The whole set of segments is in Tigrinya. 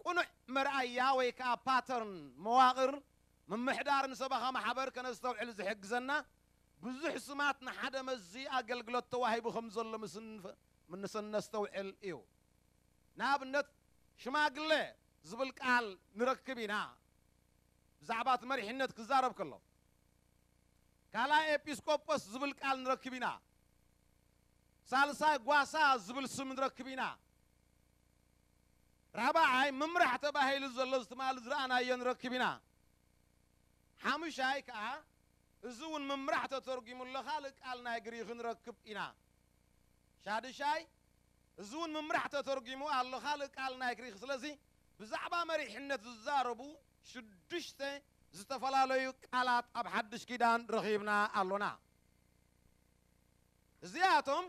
ቅኑዕ መርኣያ ወይ ከዓ ፓተርን መዋቕር ምምሕዳርን ሰበኻ ማሕበር ከነስተውዕል ዝሕግዘና ብዙሕ ስማት ንሓደ መዚ ኣገልግሎት ተዋሂቡ ከም ዘሎ ምስ ንፍ-፣ ምስ ነስተውዕል እዩ። ንኣብነት ሽማግለ ዝብል ቃል ንረክብ ኢና። ብዛዕባ እቲ መሪሕነት ክዛረብ ከሎ ካልኣይ ኤጲስቆጶስ ዝብል ቃል ንረክብ ኢና። ሳልሳይ ጓሳ ዝብል ስም ንረክብ ኢና። ራብዓይ ምምራሕ ተባሂሉ ዘሎ እዚ ትማሊ ዝረኣናዮ ንረክብ ኢና። ሓሙሻይ ከዓ እዚ እውን ምምራሕ ተተርጒሙ ኣሎ ካልእ ቃል ናይ ግሪኽ ንረክብ ኢና። ሻድሻይ እዚ እውን ምምራሕ ተተርጒሙ ኣሎ ካልእ ቃል ናይ ግሪኽ። ስለዚ ብዛዕባ መሪሕነት ዝዛረቡ ሽዱሽተ ዝተፈላለዩ ቃላት ኣብ ሓድሽ ኪዳን ረኺብና ኣሎና። እዚኣቶም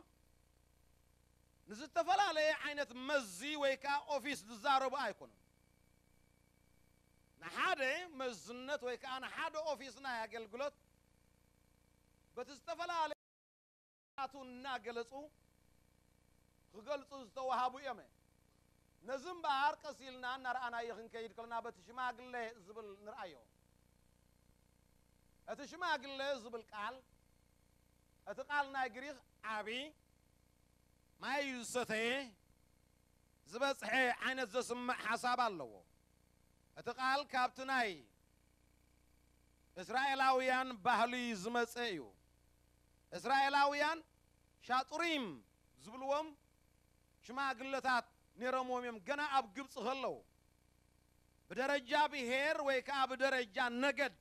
ንዝተፈላለየ ዓይነት መዚ ወይ ከዓ ኦፊስ ዝዛረቡ ኣይኮኑን። ንሓደ መዝነት ወይ ከዓ ንሓደ ኦፊስ ናይ ኣገልግሎት በቲ ዝተፈላለያቱ እናገለጹ ክገልጹ ዝተዋሃቡ እዮም። ነዚ እምበኣር ቀስ ኢልና እናረኣናዮ ክንከይድ ከለና በቲ ሽማግለ ዝብል ንርኣዮ። እቲ ሽማግለ ዝብል ቃል፣ እቲ ቃል ናይ ግሪኽ ዓቢ፣ ማይ እዩ ዝሰተየ፣ ዝበጽሐ ዓይነት ዘስምዕ ሓሳብ ኣለዎ። እቲ ቃል ካብቲ ናይ እስራኤላውያን ባህሊ ዝመጸ እዩ። እስራኤላውያን ሻጡሪም ዝብልዎም ሽማግለታት ነይሮምዎም እዮም፣ ገና ኣብ ግብጺ ከለዉ። ብደረጃ ብሄር ወይ ከዓ ብደረጃ ነገድ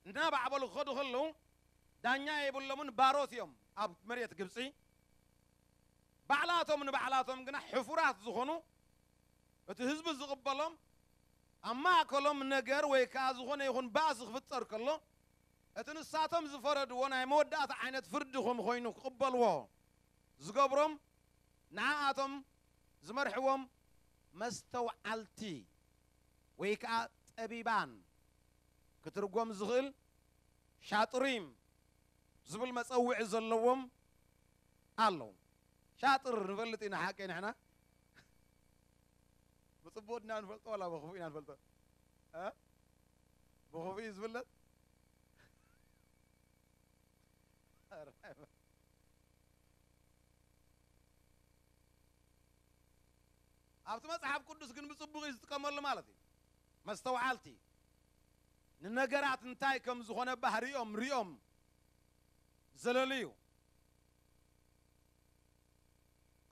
እናባዕበሉ ክኸዱ ከለዉ፣ ዳኛ የብሎምን፣ ባሮት እዮም ኣብ መሬት ግብጺ። ባዕላቶም ንባዕላቶም ግና ሕፉራት ዝኾኑ፣ እቲ ህዝቢ ዝቕበሎም፣ ኣብ ማእከሎም ነገር ወይ ከዓ ዝኾነ ይኹን ባእሲ ክፍጠር ከሎ፣ እቲ ንሳቶም ዝፈረድዎ ናይ መወዳእታ ዓይነት ፍርዲ ከም ኮይኑ ክቕበልዎ ዝገብሮም፣ ንዓኣቶም ዝመርሕዎም መስተውዓልቲ ወይ ከዓ ጠቢባን ክትርጎም ዝኽእል ሻጥሪም ዝብል መጸውዒ ዘለዎም ኣለዉ። ሻጥር ንፈልጥ ኢና ሓቀይ ንሕና? ብጽቡቕ ድና ንፈልጦ ዋላ ብኽፉእ ኢና ንፈልጦ? እ? ብኽፉእ እዩ ዝፍለጥ? ኣብቲ መጽሓፍ ቅዱስ ግን ብጽቡቕ እዩ ዝጥቀመሉ ማለት እዩ። መስተውዓልቲ ንነገራት እንታይ ከም ዝኾነ ባህሪኦም ሪኦም ዘለልዩ፣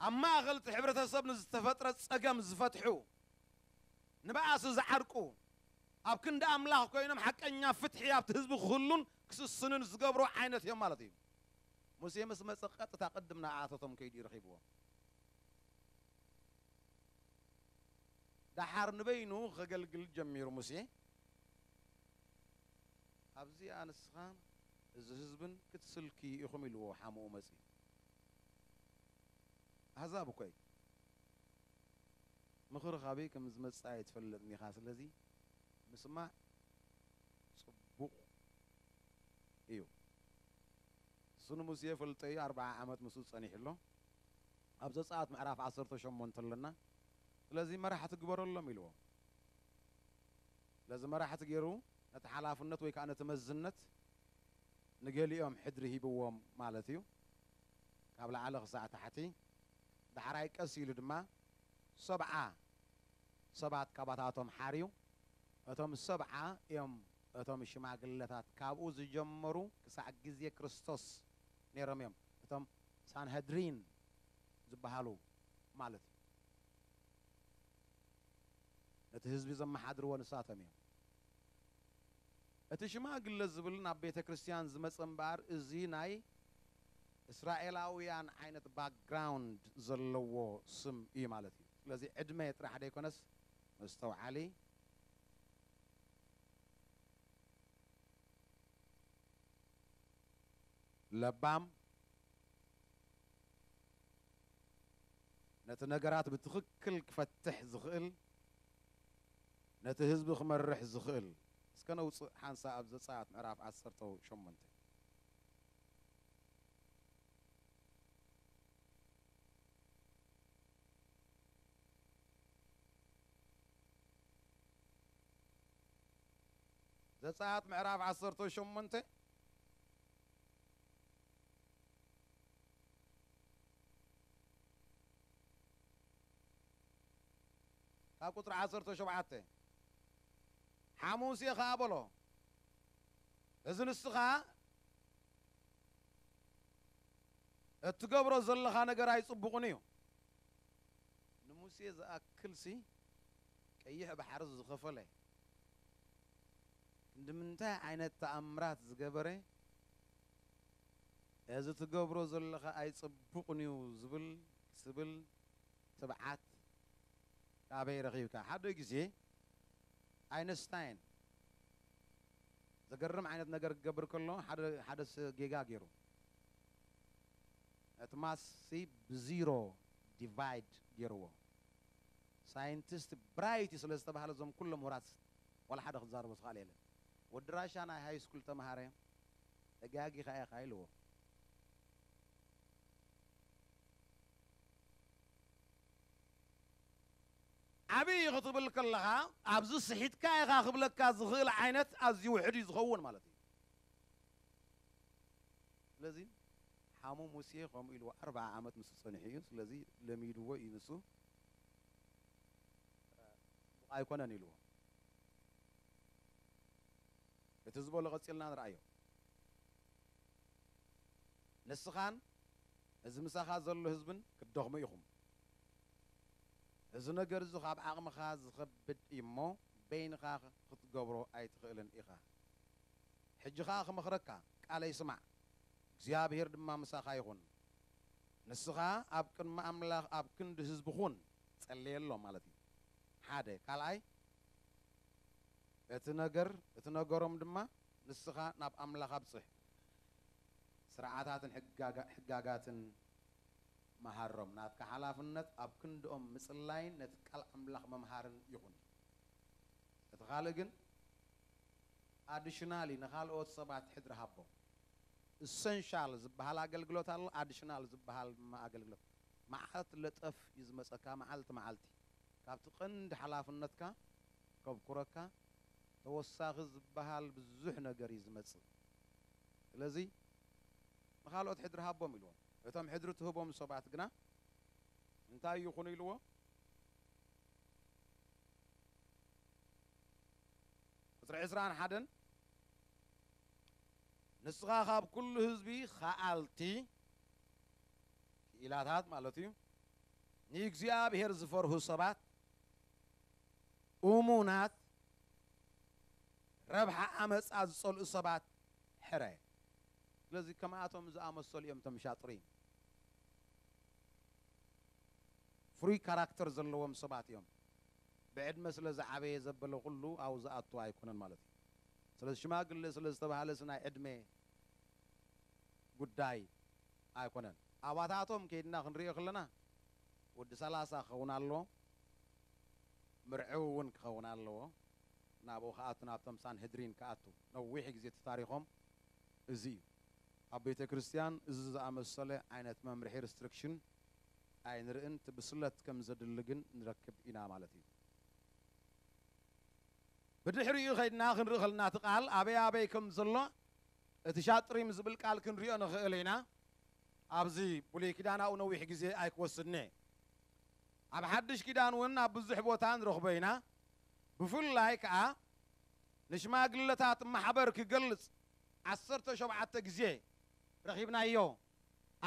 ኣብ ማእኸል እቲ ሕብረተሰብ ንዝተፈጥረ ጸገም ዝፈትሑ፣ ንባእሲ ዝዓርቁ፣ ኣብ ክንዲ ኣምላኽ ኮይኖም ሓቀኛ ፍትሒ ኣብቲ ህዝቢ ክህሉን ክስስንን ዝገብሩ ዓይነት እዮም ማለት እዩ። ሙሴ ምስ መጸ ቀጥታ ቅድም ንኣቶቶም ከይዱ ይረኺብዎም። ደሓር ንበይኑ ከገልግል ጀሚሩ ሙሴ። ኣብዚኣ ንስኻን እዚ ህዝብን ክትስልኪ ኢኹም ኢልዎ ሓሙኡ መጺኡ። ኣህዛብ እኮ እዩ። ምኽሪ ካበይ ከም ዝመጽእ ኣይትፈልጥን ኢኻ። ስለዚ ምስማዕ ጽቡቕ እዩ። እሱ ንሙሴ ፈልጦ እዩ፣ ኣርብዓ ዓመት ምስኡ ጸኒሑ ኣሎ። ኣብ ዘጸኣት ምዕራፍ ዓሰርተ ሸሞንተ ኣለና። ስለዚ መራሕቲ ግበረሎም ኢልዎ። ስለዚ መራሕቲ ገይሩ ነቲ ሓላፍነት ወይ ከዓ ነቲ መዝነት ንገሊኦም ሕድሪ ሂብዎም ማለት እዩ። ካብ ላዕሊ ክሳዕ ታሕቲ። ዳሕራይ ቀስ ኢሉ ድማ ሰብዓ ሰባት ካባታቶም ሓርዩ። እቶም ሰብዓ እዮም እቶም ሽማግለታት ካብኡ ዝጀመሩ ክሳዕ ግዜ ክርስቶስ ነይሮም እዮም። እቶም ሳንሃድሪን ዝበሃሉ ማለት እዩ። ነቲ ህዝቢ ዘመሓድርዎ ንሳቶም እዮም። እቲ ሽማግለ ዝብል ናብ ቤተ ክርስቲያን ዝመጸ እምበኣር፣ እዚ ናይ እስራኤላውያን ዓይነት ባክግራውንድ ዘለዎ ስም እዩ ማለት እዩ። ስለዚ ዕድመ ጥራሕ ደይኮነስ መስተውዓሊ፣ ለባም፣ ነቲ ነገራት ብትኽክል ክፈትሕ ዝኽእል፣ ነቲ ህዝቢ ክመርሕ ዝኽእል። እስከ ነውፅእ ሓንሳእ ኣብ ዘጸኣት ምዕራፍ ዓሰርተ ሸሞንተ። ዘጸኣት ምዕራፍ ዓሰርተ ሸሞንተ ካብ ቁጽሪ ዓሰርተ ሸውዓተ፣ ሓሙሴ ኸኣ በሎ፣ እዚ ንስኻ እትገብሮ ዘለኻ ነገር ኣይጽቡቕን እዩ። ንሙሴ ዝኣክልሲ ቀይሕ ባሕሪ ዝኸፈለ፣ ክንዲ ምንታይ ዓይነት ተኣምራት ዝገበረ፣ እዚ ትገብሮ ዘለኻ ኣይጽቡቕን እዩ ዝብል፣ ክስብል ትብዓት ካበይ ረኺብካ? ሓደ ግዜ ኣይንስታይን ዘገርም ዓይነት ነገር ክገብር ከሎ፣ ሓደ፣ ሓደ ስ-፣ ጌጋ ገይሩ። እቲ ማስሲ ብዚሮ ዲቫይድ ገይርዎ። ሳይንቲስት ብራይት እዩ ስለ ዝተባህለ፣ እዞም ኩሎም ምሁራት ዋላ ሓደ ክዛረቦ ዝኽኣለ የለን። ወዲ ራሻ ናይ ሃይ ስኩል ተምሃረ፣ ተጋጊኻ ኢኻ ኢልዎ። ዓብዪ ክትብል ከለኻ፣ ኣብዚ ስሒትካ ኢኻ ክብለካ ዝኽእል ዓይነት ኣዝዩ ውሕድ እዩ ዝኸውን ማለት እዩ። ስለዚ ሓሙ ሙሴ ከምኡ ኢልዎ፣ ኣርብዓ ዓመት ምስ ጸኒሑ እዩ። ስለዚ ለሚድዎ እዩ ንሱ፣ ጽቡቕ ኣይኮነን ኢልዎ። እቲ ዝበሎ ቀጺልና ንርኣዮ። ንስኻን እዚ ምሳኻ ዘሎ ህዝብን ክትደኽሙ ኢኹም። እዚ ነገር እዚ ካብ ዓቕምኻ ዝኸብድ እዩ እሞ፣ በይንኻ ክትገብሮ ኣይትኽእልን ኢኻ። ሕጂ ኸኣ ክመኽረካ፣ ቃለይ ስማዕ፣ እግዚኣብሄር ድማ ምሳኻ ይኹን። ንስኻ ኣብ ቅድሚ ኣምላኽ ኣብ ክንዲ ህዝቢ ኩን፣ ጸልየሎም ማለት እዩ። ሓደ። ካልኣይ፣ እቲ ነገር፣ እቲ ነገሮም ድማ ንስኻ ናብ ኣምላኽ ኣብጽሕ። ስርዓታትን ሕጋጋ-፣ ሕጋጋትን መሃሮም። ናትካ ሓላፍነት ኣብ ክንድኦም ምጽላይን ነቲ ቃል ኣምላኽ መምሃርን ይኹን። እቲ ካልእ ግን ኣዲሽናሊ ንኻልኦት ሰባት ሕድሪ ሃቦም። ኢሰንሻል ዝበሃል ኣገልግሎት ኣሎ፣ ኣዲሽናል ዝበሃል ድማ ኣገልግሎት። መዓት ለጠፍ እዩ ዝመጸካ፣ መዓልቲ መዓልቲ። ካብቲ ቀንዲ ሓላፍነትካ ከብኩረካ፣ ተወሳኺ ዝበሃል ብዙሕ ነገር እዩ ዝመጽእ። ስለዚ ንኻልኦት ሕድሪ ሃቦም ኢልዎም። እቶም ሕድሪ ትህቦም ሰባት ግና እንታይ ይኹኑ ኢልዎ? ቁጽሪ ዕስራን ሓደን፣ ንስኻ ካብ ኩሉ ህዝቢ ኸኣልቲ፣ ክኢላታት ማለት እዩ፣ ንእግዚኣብሔር ዝፈርሁ ሰባት፣ እሙናት፣ ረብሓ ዓመጻ ዝጸልኡ ሰባት ሕረ። ስለዚ ከምኣቶም ዝኣመሰሉ እዮም እቶም ሻጥሪን። ፍሩይ ካራክተር ዘለዎም ሰባት እዮም። ብዕድመ ስለ ዝዓበየ ዘበለ ኩሉ ኣብኡ ዝኣቱ ኣይኮነን ማለት እዩ። ስለዚ ሽማግለ ስለ ዝተባህለስ ናይ ዕድመ ጉዳይ ኣይኮነን። ኣባታቶም ከይድና ክንሪኦ ከለና ወዲ ሰላሳ ክኸውን ኣለዎ፣ ምርዕው እውን ክኸውን ኣለዎ። ናብኡ ክኣቱ፣ ናብቶም ሳንሄድሪን ክኣቱ። ነዊሕ ግዜ እቲ ታሪኾም እዚ እዩ። ኣብ ቤተ ክርስቲያን እዚ ዝኣመሰለ ዓይነት መምርሒ ሪስትሪክሽን ኣይንርእን፣ እቲ ብስለት ከም ዘድሊ ግን ንረክብ ኢና ማለት እዩ። ብድሕሪኡ ከይድና ክንርኢ ከለና እቲ ቃል ኣበይ ኣበይ ከም ዘሎ እቲ ሻጥሪም ዝብል ቃል ክንሪኦ ንኽእል ኢና። ኣብዚ ብሉይ ኪዳን ኣብኡ ነዊሕ ግዜ ኣይክወስድን እየ። ኣብ ሓድሽ ኪዳን እውን ኣብ ብዙሕ ቦታ ንረኽቦ ኢና። ብፍላይ ከኣ ንሽማግለታት ማሕበር ክገልጽ ዓሰርተ ሸውዓተ ግዜ ረኺብናዮ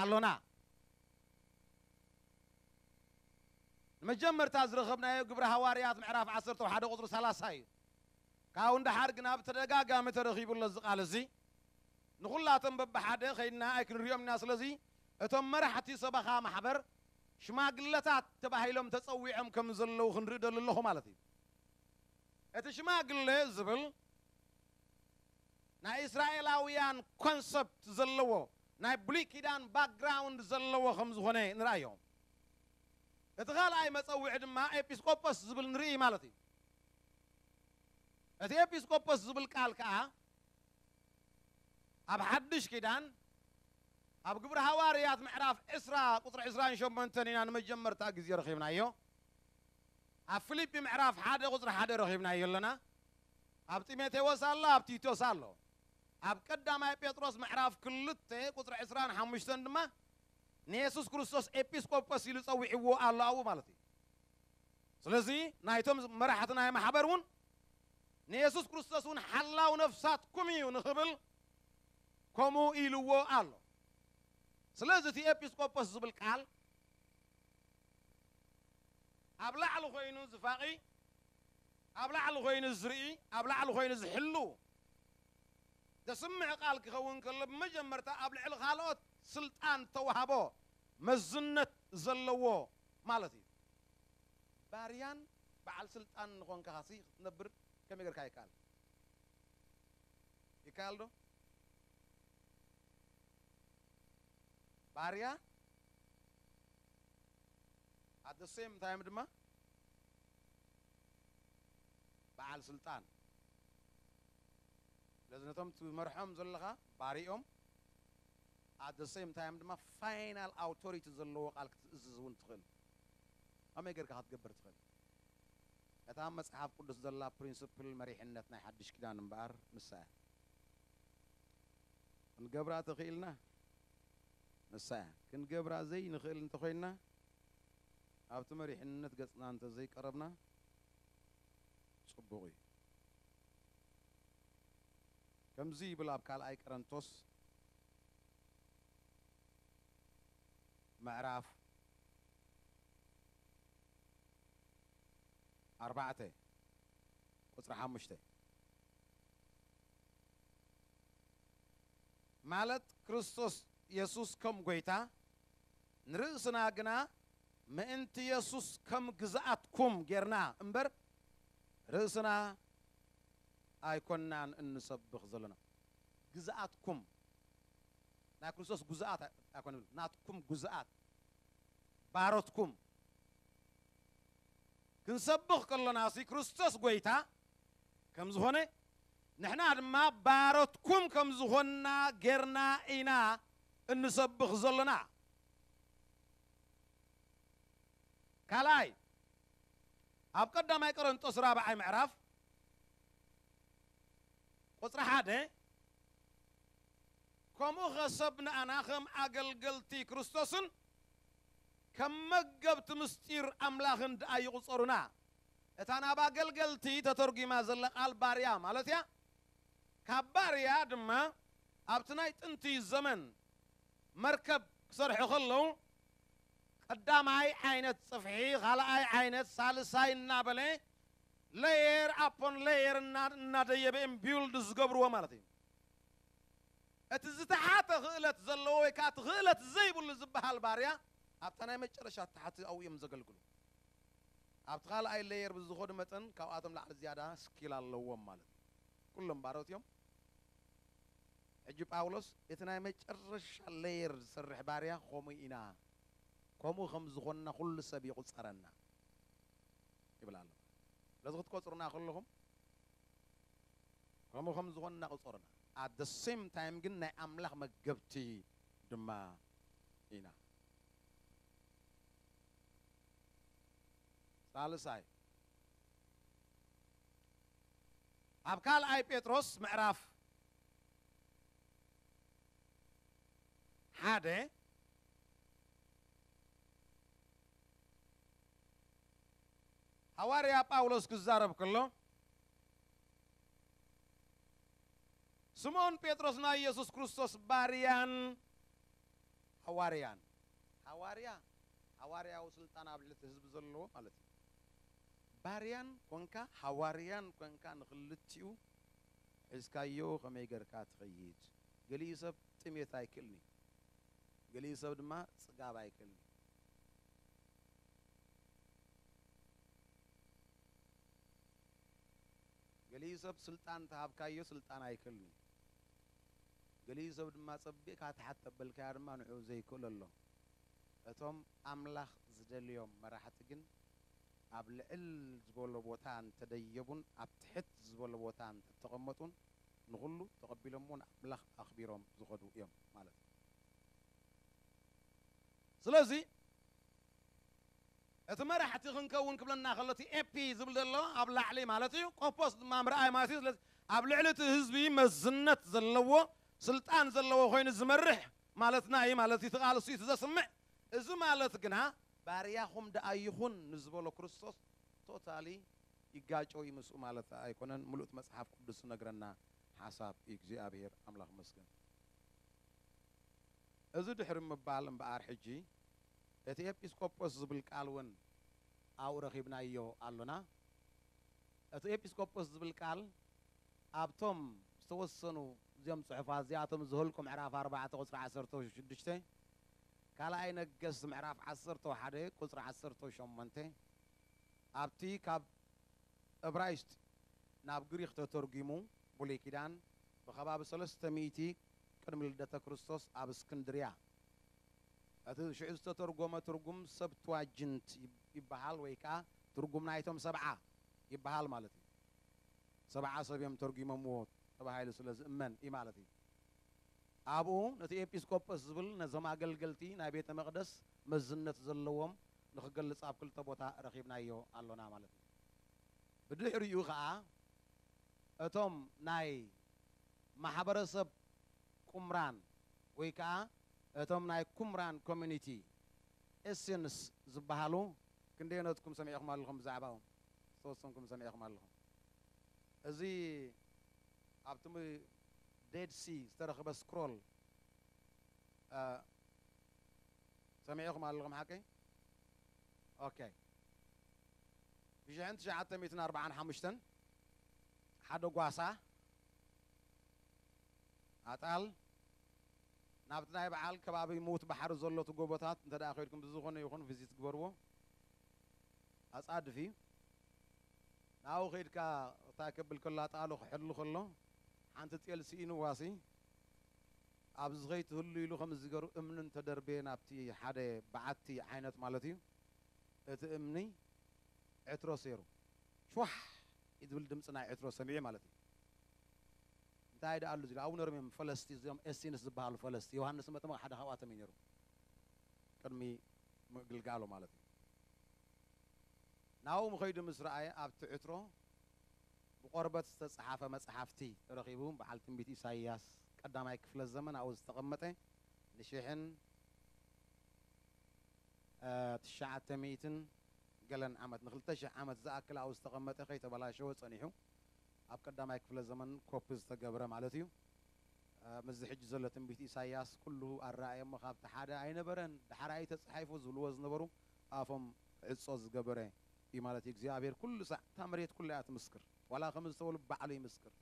ኣሎና። ንመጀመርታ ዝረኸብናዮ ግብሪ ሃዋርያት ምዕራፍ ዓሰርተ ሓደ ቁጽሪ ሰላሳ እዩ። ካብኡ ንደሓር ግና ብተደጋጋሚ ተረኺቡ ኣሎ እዚ ቃል እዚ። ንኹላቶም በብሓደ ኸይድና ኣይክንሪኦም ኢና። ስለዚ እቶም መራሕቲ ሰበኻ ማሕበር ሽማግለታት ተባሂሎም ተጸዊዖም ከም ዘለዉ ክንርኢ ደሊ ኣለኹ ማለት እዩ። እቲ ሽማግለ ዝብል ናይ እስራኤላውያን ኮንሰፕት ዘለዎ፣ ናይ ብሉይ ኪዳን ባክግራውንድ ዘለዎ ከም ዝኾነ ንርኣዮ። እቲ ካልኣይ መጸውዒ ድማ ኤጲስቆጶስ ዝብል ንርኢ ማለት እዩ። እቲ ኤጲስቆጶስ ዝብል ቃል ከኣ ኣብ ሓድሽ ኪዳን ኣብ ግብሪ ሃዋርያት ምዕራፍ ዕስራ ቁጽሪ ዕስራን ሸሞንተን ኢና ንመጀመርታ ግዜ ረኺብናዮ። ኣብ ፊልጲ ምዕራፍ ሓደ ቁጽሪ ሓደ ረኺብናዮ ኣለና። ኣብ ጢሞቴዎስ ኣሎ፣ ኣብ ቲቶስ ኣሎ። ኣብ ቀዳማይ ጴጥሮስ ምዕራፍ ክልተ ቁጽሪ ዕስራን ሓሙሽተን ድማ ንየሱስ ክርስቶስ ኤጲስቆጶስ ኢሉ ጸዊዕዎ ኣሎ ኣብኡ ማለት እዩ። ስለዚ ናይቶም መራሕቲ ናይ ማሕበር እውን ንየሱስ ክርስቶስ እውን ሓላው ነፍሳትኩም እዩ ንኽብል ከምኡ ኢልዎ ኣሎ። ስለዚ እቲ ኤጲስቆጶስ ዝብል ቃል ኣብ ላዕሊ ኮይኑ ዝፋቒ፣ ኣብ ላዕሊ ኮይኑ ዝርኢ፣ ኣብ ላዕሊ ኮይኑ ዝሕሉ ዘስምዕ ቃል ክኸውን ከሎ ብመጀመርታ ኣብ ልዕሊ ካልኦት ስልጣን ተዋህቦ መዝነት ዘለዎ ማለት እዩ። ባርያን በዓል ስልጣን ንኾንካሲ ክትነብር ከመይ ጌርካ ይከኣል? ይከኣል ዶ? ባርያ at the same time ድማ በዓል ስልጣን። ስለዚ ነቶም ትመርሖም ዘለኻ ባሪኦም at the same time ድማ ፋይናል ኣውቶሪቲ ዘለዎ ቃል ክትእዝዝ እውን ትኽእል። ከመይ ጌርካ ክትገብር ትኽእል? እታ ኣብ መጽሓፍ ቅዱስ ዘላ ፕሪንስፕል መሪሕነት ናይ ሓድሽ ኪዳን እምበኣር ንሳ እያ። ክንገብራ ተኽኢልና ንሳ እያ። ክንገብራ ዘይንኽእል እንተኾይንና ኣብቲ መሪሕነት ገጽና እንተዘይቀረብና ጽቡቕ እዩ። ከምዚ ይብል ኣብ ካልኣይ ቀረንቶስ ምዕራፍ ኣርባዕተ ቁጽሪ ሓሙሽተ፣ ማለት ክርስቶስ የሱስ ከም ጐይታ ንርእስና ግና ምእንቲ የሱስ ከም ግዝኣትኩም ጌርና እምበር ርእስና ኣይኮናን እንሰብኽ ዘለና። ግዝኣትኩም ናይ ክርስቶስ ግዙኣት ኣይኮነን፣ ናትኩም ግዙኣት ባሮትኩም ክንሰብኽ ከሎና ሲ ክርስቶስ ጐይታ ከም ዝኾነ ንሕና ድማ ባሮትኩም ከም ዝኾንና ጌርና ኢና እንሰብኽ ዘለና። ካልኣይ ኣብ ቀዳማይ ቆሮንጦስ ራብዓይ ምዕራፍ ቁጽሪ ሓደ፣ ከምኡ ኸ ሰብ ንኣና ኸም ኣገልገልቲ ክርስቶስን ከም መገብቲ ምስጢር ኣምላኽን ደኣ ይቑጸሩና። እታ ናብ ኣገልገልቲ ተተርጒማ ዘላ ቃል ባርያ ማለት እያ። ካብ ባርያ ድማ ኣብቲ ናይ ጥንቲ ዘመን መርከብ ክሰርሑ ከለዉ ቀዳማይ ዓይነት ጽፍሒ፣ ካልኣይ ዓይነት፣ ሳልሳይ እናበለ ሌየር ኣፖን ሌየር እናደየበ እዮም ቢውልድ ዝገብርዎ ማለት እዩ። እቲ ዝተሓተ ክእለት ዘለዎ ወይ ከዓ እቲ ክእለት ዘይብሉ ዝበሃል ባርያ ኣብታ ናይ መጨረሻ ታሕቲ ኣብኡ እዮም ዘገልግሉ። ኣብቲ ካልኣይ ሌየር ብዝኸዱ መጠን ካብኣቶም ላዕሊ ዝያዳ ስኪል ኣለዎም ማለት እዩ። ኩሎም ባሮት እዮም። ሕጂ ጳውሎስ እቲ ናይ መጨረሻ ሌየር ዝሰርሕ ባርያ ከምኡ ኢና፣ ከምኡ ከም ዝኾንና ኩሉ ሰብ ይቑጸረና ይብል ኣሎ። ስለዚ ክትቆጽሩና ከለኹም ከምኡ ከም ዝኾንና ቁጸሩና። ኣት the same time ግን ናይ ኣምላኽ መገብቲ ድማ ኢና። ሳልሳይ ኣብ ካልኣይ ጴጥሮስ ምዕራፍ ሓደ ሃዋርያ ጳውሎስ ክዛረብ ከሎ ስምዖን ጴጥሮስ ናይ የሱስ ክርስቶስ ባርያን ሃዋርያን። ሃዋርያ ሃዋርያዊ ስልጣን ኣብ ልዕሊ እቲ ህዝቢ ዘለዎ ማለት እዩ። ባርያን ኮንካ ሃዋርያን ኮንካ ንኽልቲኡ ሒዝካዮ ከመይ ገርካ ትኸይድ? ገሊኡ ሰብ ጥሜት ኣይክእልን እዩ። ገሊኡ ሰብ ድማ ጽጋብ ኣይክእልን እዩ። ገሊኡ ሰብ ስልጣን ተሃብካዮ ስልጣን ኣይክእልን እዩ። ገሊኡ ሰብ ድማ ጸቢቕካ ትሓት ተበልካያ ድማ ንዕኡ ዘይክእሎ ኣሎ። እቶም ኣምላኽ ዝደልዮም መራሕቲ ግን ኣብ ልዕል ዝበሎ ቦታ እንተደየቡን ኣብ ትሕት ዝበሎ ቦታ እንተተቐመጡን ንኹሉ ተቐቢሎምዎ ንኣምላኽ ኣኽቢሮም ዝኸዱ እዮም ማለት እዩ። ስለዚ እቲ መራሕቲ ክንከውን ክብለና ከሎ እቲ ኤፒ ዝብል ዘሎ ኣብ ላዕሊ ማለት እዩ። ቆጶስ ድማ ምርኣይ ማለት እዩ። ስለዚ ኣብ ልዕሊ እቲ ህዝቢ መዝነት ዘለዎ ስልጣን ዘለዎ ኮይኑ ዝመርሕ ማለትና እዩ ማለት እዩ። እቲ ቃል እሱ እዩ እቲ ዘስምዕ። እዚ ማለት ግና ባርያኹም ደኣ ይኹን ንዝበሎ ክርስቶስ ቶታሊ ይጋጨው እዩ ምስኡ ማለት ኣይኮነን። ምሉእ መጽሓፍ ቅዱስ ዝነግረና ሓሳብ እዩ። እግዚኣብሔር ኣምላኽ መስገን። እዚ ድሕሪ ምባል እምበኣር ሕጂ እቲ ኤጲስቆጶስ ዝብል ቃል እውን ኣብኡ ረኺብናዮ ኣሎና። እቲ ኤጲስቆጶስ ዝብል ቃል ኣብቶም ዝተወሰኑ እዚኦም ጽሑፋት እዚኣቶም ዝህልቁ ምዕራፍ ኣርባዕተ ቁጽሪ ዓሰርተ ሽዱሽተ፣ ካልኣይ ነገስት ምዕራፍ ዓሰርተ ሓደ ቁጽሪ ዓሰርተ ሸሞንተ፣ ኣብቲ ካብ እብራይስጥ ናብ ግሪኽ ተተርጒሙ ብሉይ ኪዳን ብኸባቢ ሰለስተ ሚእቲ ቅድሚ ልደተ ክርስቶስ ኣብ እስክንድርያ እቲ ሽዑ ዝተተርጎመ ትርጉም ሰብትዋጅንት ይብ- ይበሃል ወይ ከዓ ትርጉም ናይቶም ሰብዓ ይበሃል ማለት እዩ። ሰብዓ ሰብ እዮም ተርጒሞምዎ ተባሂሉ ስለ ዝእመን እዩ ማለት እዩ። ኣብኡ ነቲ ኤጲስቆጶስ ዝብል ነዞም ኣገልገልቲ ናይ ቤተ መቕደስ መዝነት ዘለዎም ንኽገልጽ ኣብ ክልተ ቦታ ረኺብናዮ ኣሎና ማለት እዩ። ብድሕሪኡ ኸዓ እቶም ናይ ማሕበረሰብ ቁምራን ወይ ከዓ እቶም ናይ ቁምራን ኮሚኒቲ ኤሴንስ ዝበሃሉ ክንደየነትኩም ሰሚዕኹም ኣለኹም? ብዛዕባኡ ዝተወሰንኩም ሰሚዕኹም ኣለኹም። እዚ ኣብቲ ም- ዴድ ሲ ዝተረኽበ ስክሮል እ፣ ሰሚዕኹም ኣለኹም ሓቀይ? ኦኬ። ብሽሕን ትሽዓተ ሚእትን ኣርባዓን ሓሙሽተን ሓደ ጓሳ ኣጣል ናብቲ ናይ በዓል ከባቢ ምዉት ባሕሪ ዘሎ እቲ ጎቦታት እንተ ደኣ ከይድኩም ብዝኾነ ይኹን ቪዚት ግበርዎ። ኣጻድፍ እዩ። ናብኡ ከይድካ እንታይ ከብል ከሎ ኣጣሉ ክሕሉ ከሎ ሓንቲ ጤል ስኢንዋሲ ኣብዚ ከይትህሉ ኢሉ ከም ዝገሩ እምኒ እንተደርበየ ናብቲ ሓደ በዓቲ ዓይነት ማለት እዩ። እቲ እምኒ ዕትሮ ሰይሩ ሸዋሕ ዝብል ድምፂ ናይ ዕትሮ ሰሚዑ ማለት እዩ። እንታይ ደኣ ኣሉ ዝብል ኣብኡ ነሮም እዮም ፈለስቲ፣ እዚኦም ኤሲንስ ዝበሃሉ ፈለስቲ። ዮሃንስ መጥምቕ ሓደ ካብኣቶም እዩ ነሩ ቅድሚ ምግልጋሉ ማለት እዩ። ናብኡ ምኸይዱ ምስ ረኣየ ኣብቲ ዕትሮ ብቆርበት ዝተጻሓፈ መጽሓፍቲ ተረኺቡ። በዓል ትንቢት ኢሳይያስ ቀዳማይ ክፍለ ዘመን ኣብኡ ዝተቐመጠ ንሽሕን እ፣ ትሽዓተ ሚእትን ገለን ዓመት ንክልተ ሽሕ ዓመት ዝኣክል ኣብኡ ዝተቐመጠ ከይተበላሸወ ጸኒሑ ኣብ ቀዳማይ ክፍለ ዘመን ኮፒ ዝተገብረ ማለት እዩ። እ፣ ምስዚ ሕጂ ዘሎ ትንቢት ኢሳይያስ ኩሉ ኣረኣየ እሞ ካብቲ ሓደ ኣይነበረን፣ ደሓራይ ተጻሒፉ ዝብልዎ ዝነበሩ ኣፎም ዕጾ ዝገበረ እዩ ማለት እዩ። እግዚኣብሔር ኩሉ ሳዕ እታ መሬት ኩላ እያ ትምስክር። ዋላ ከም ዝተበሉ ባዕሉ ይምስክር።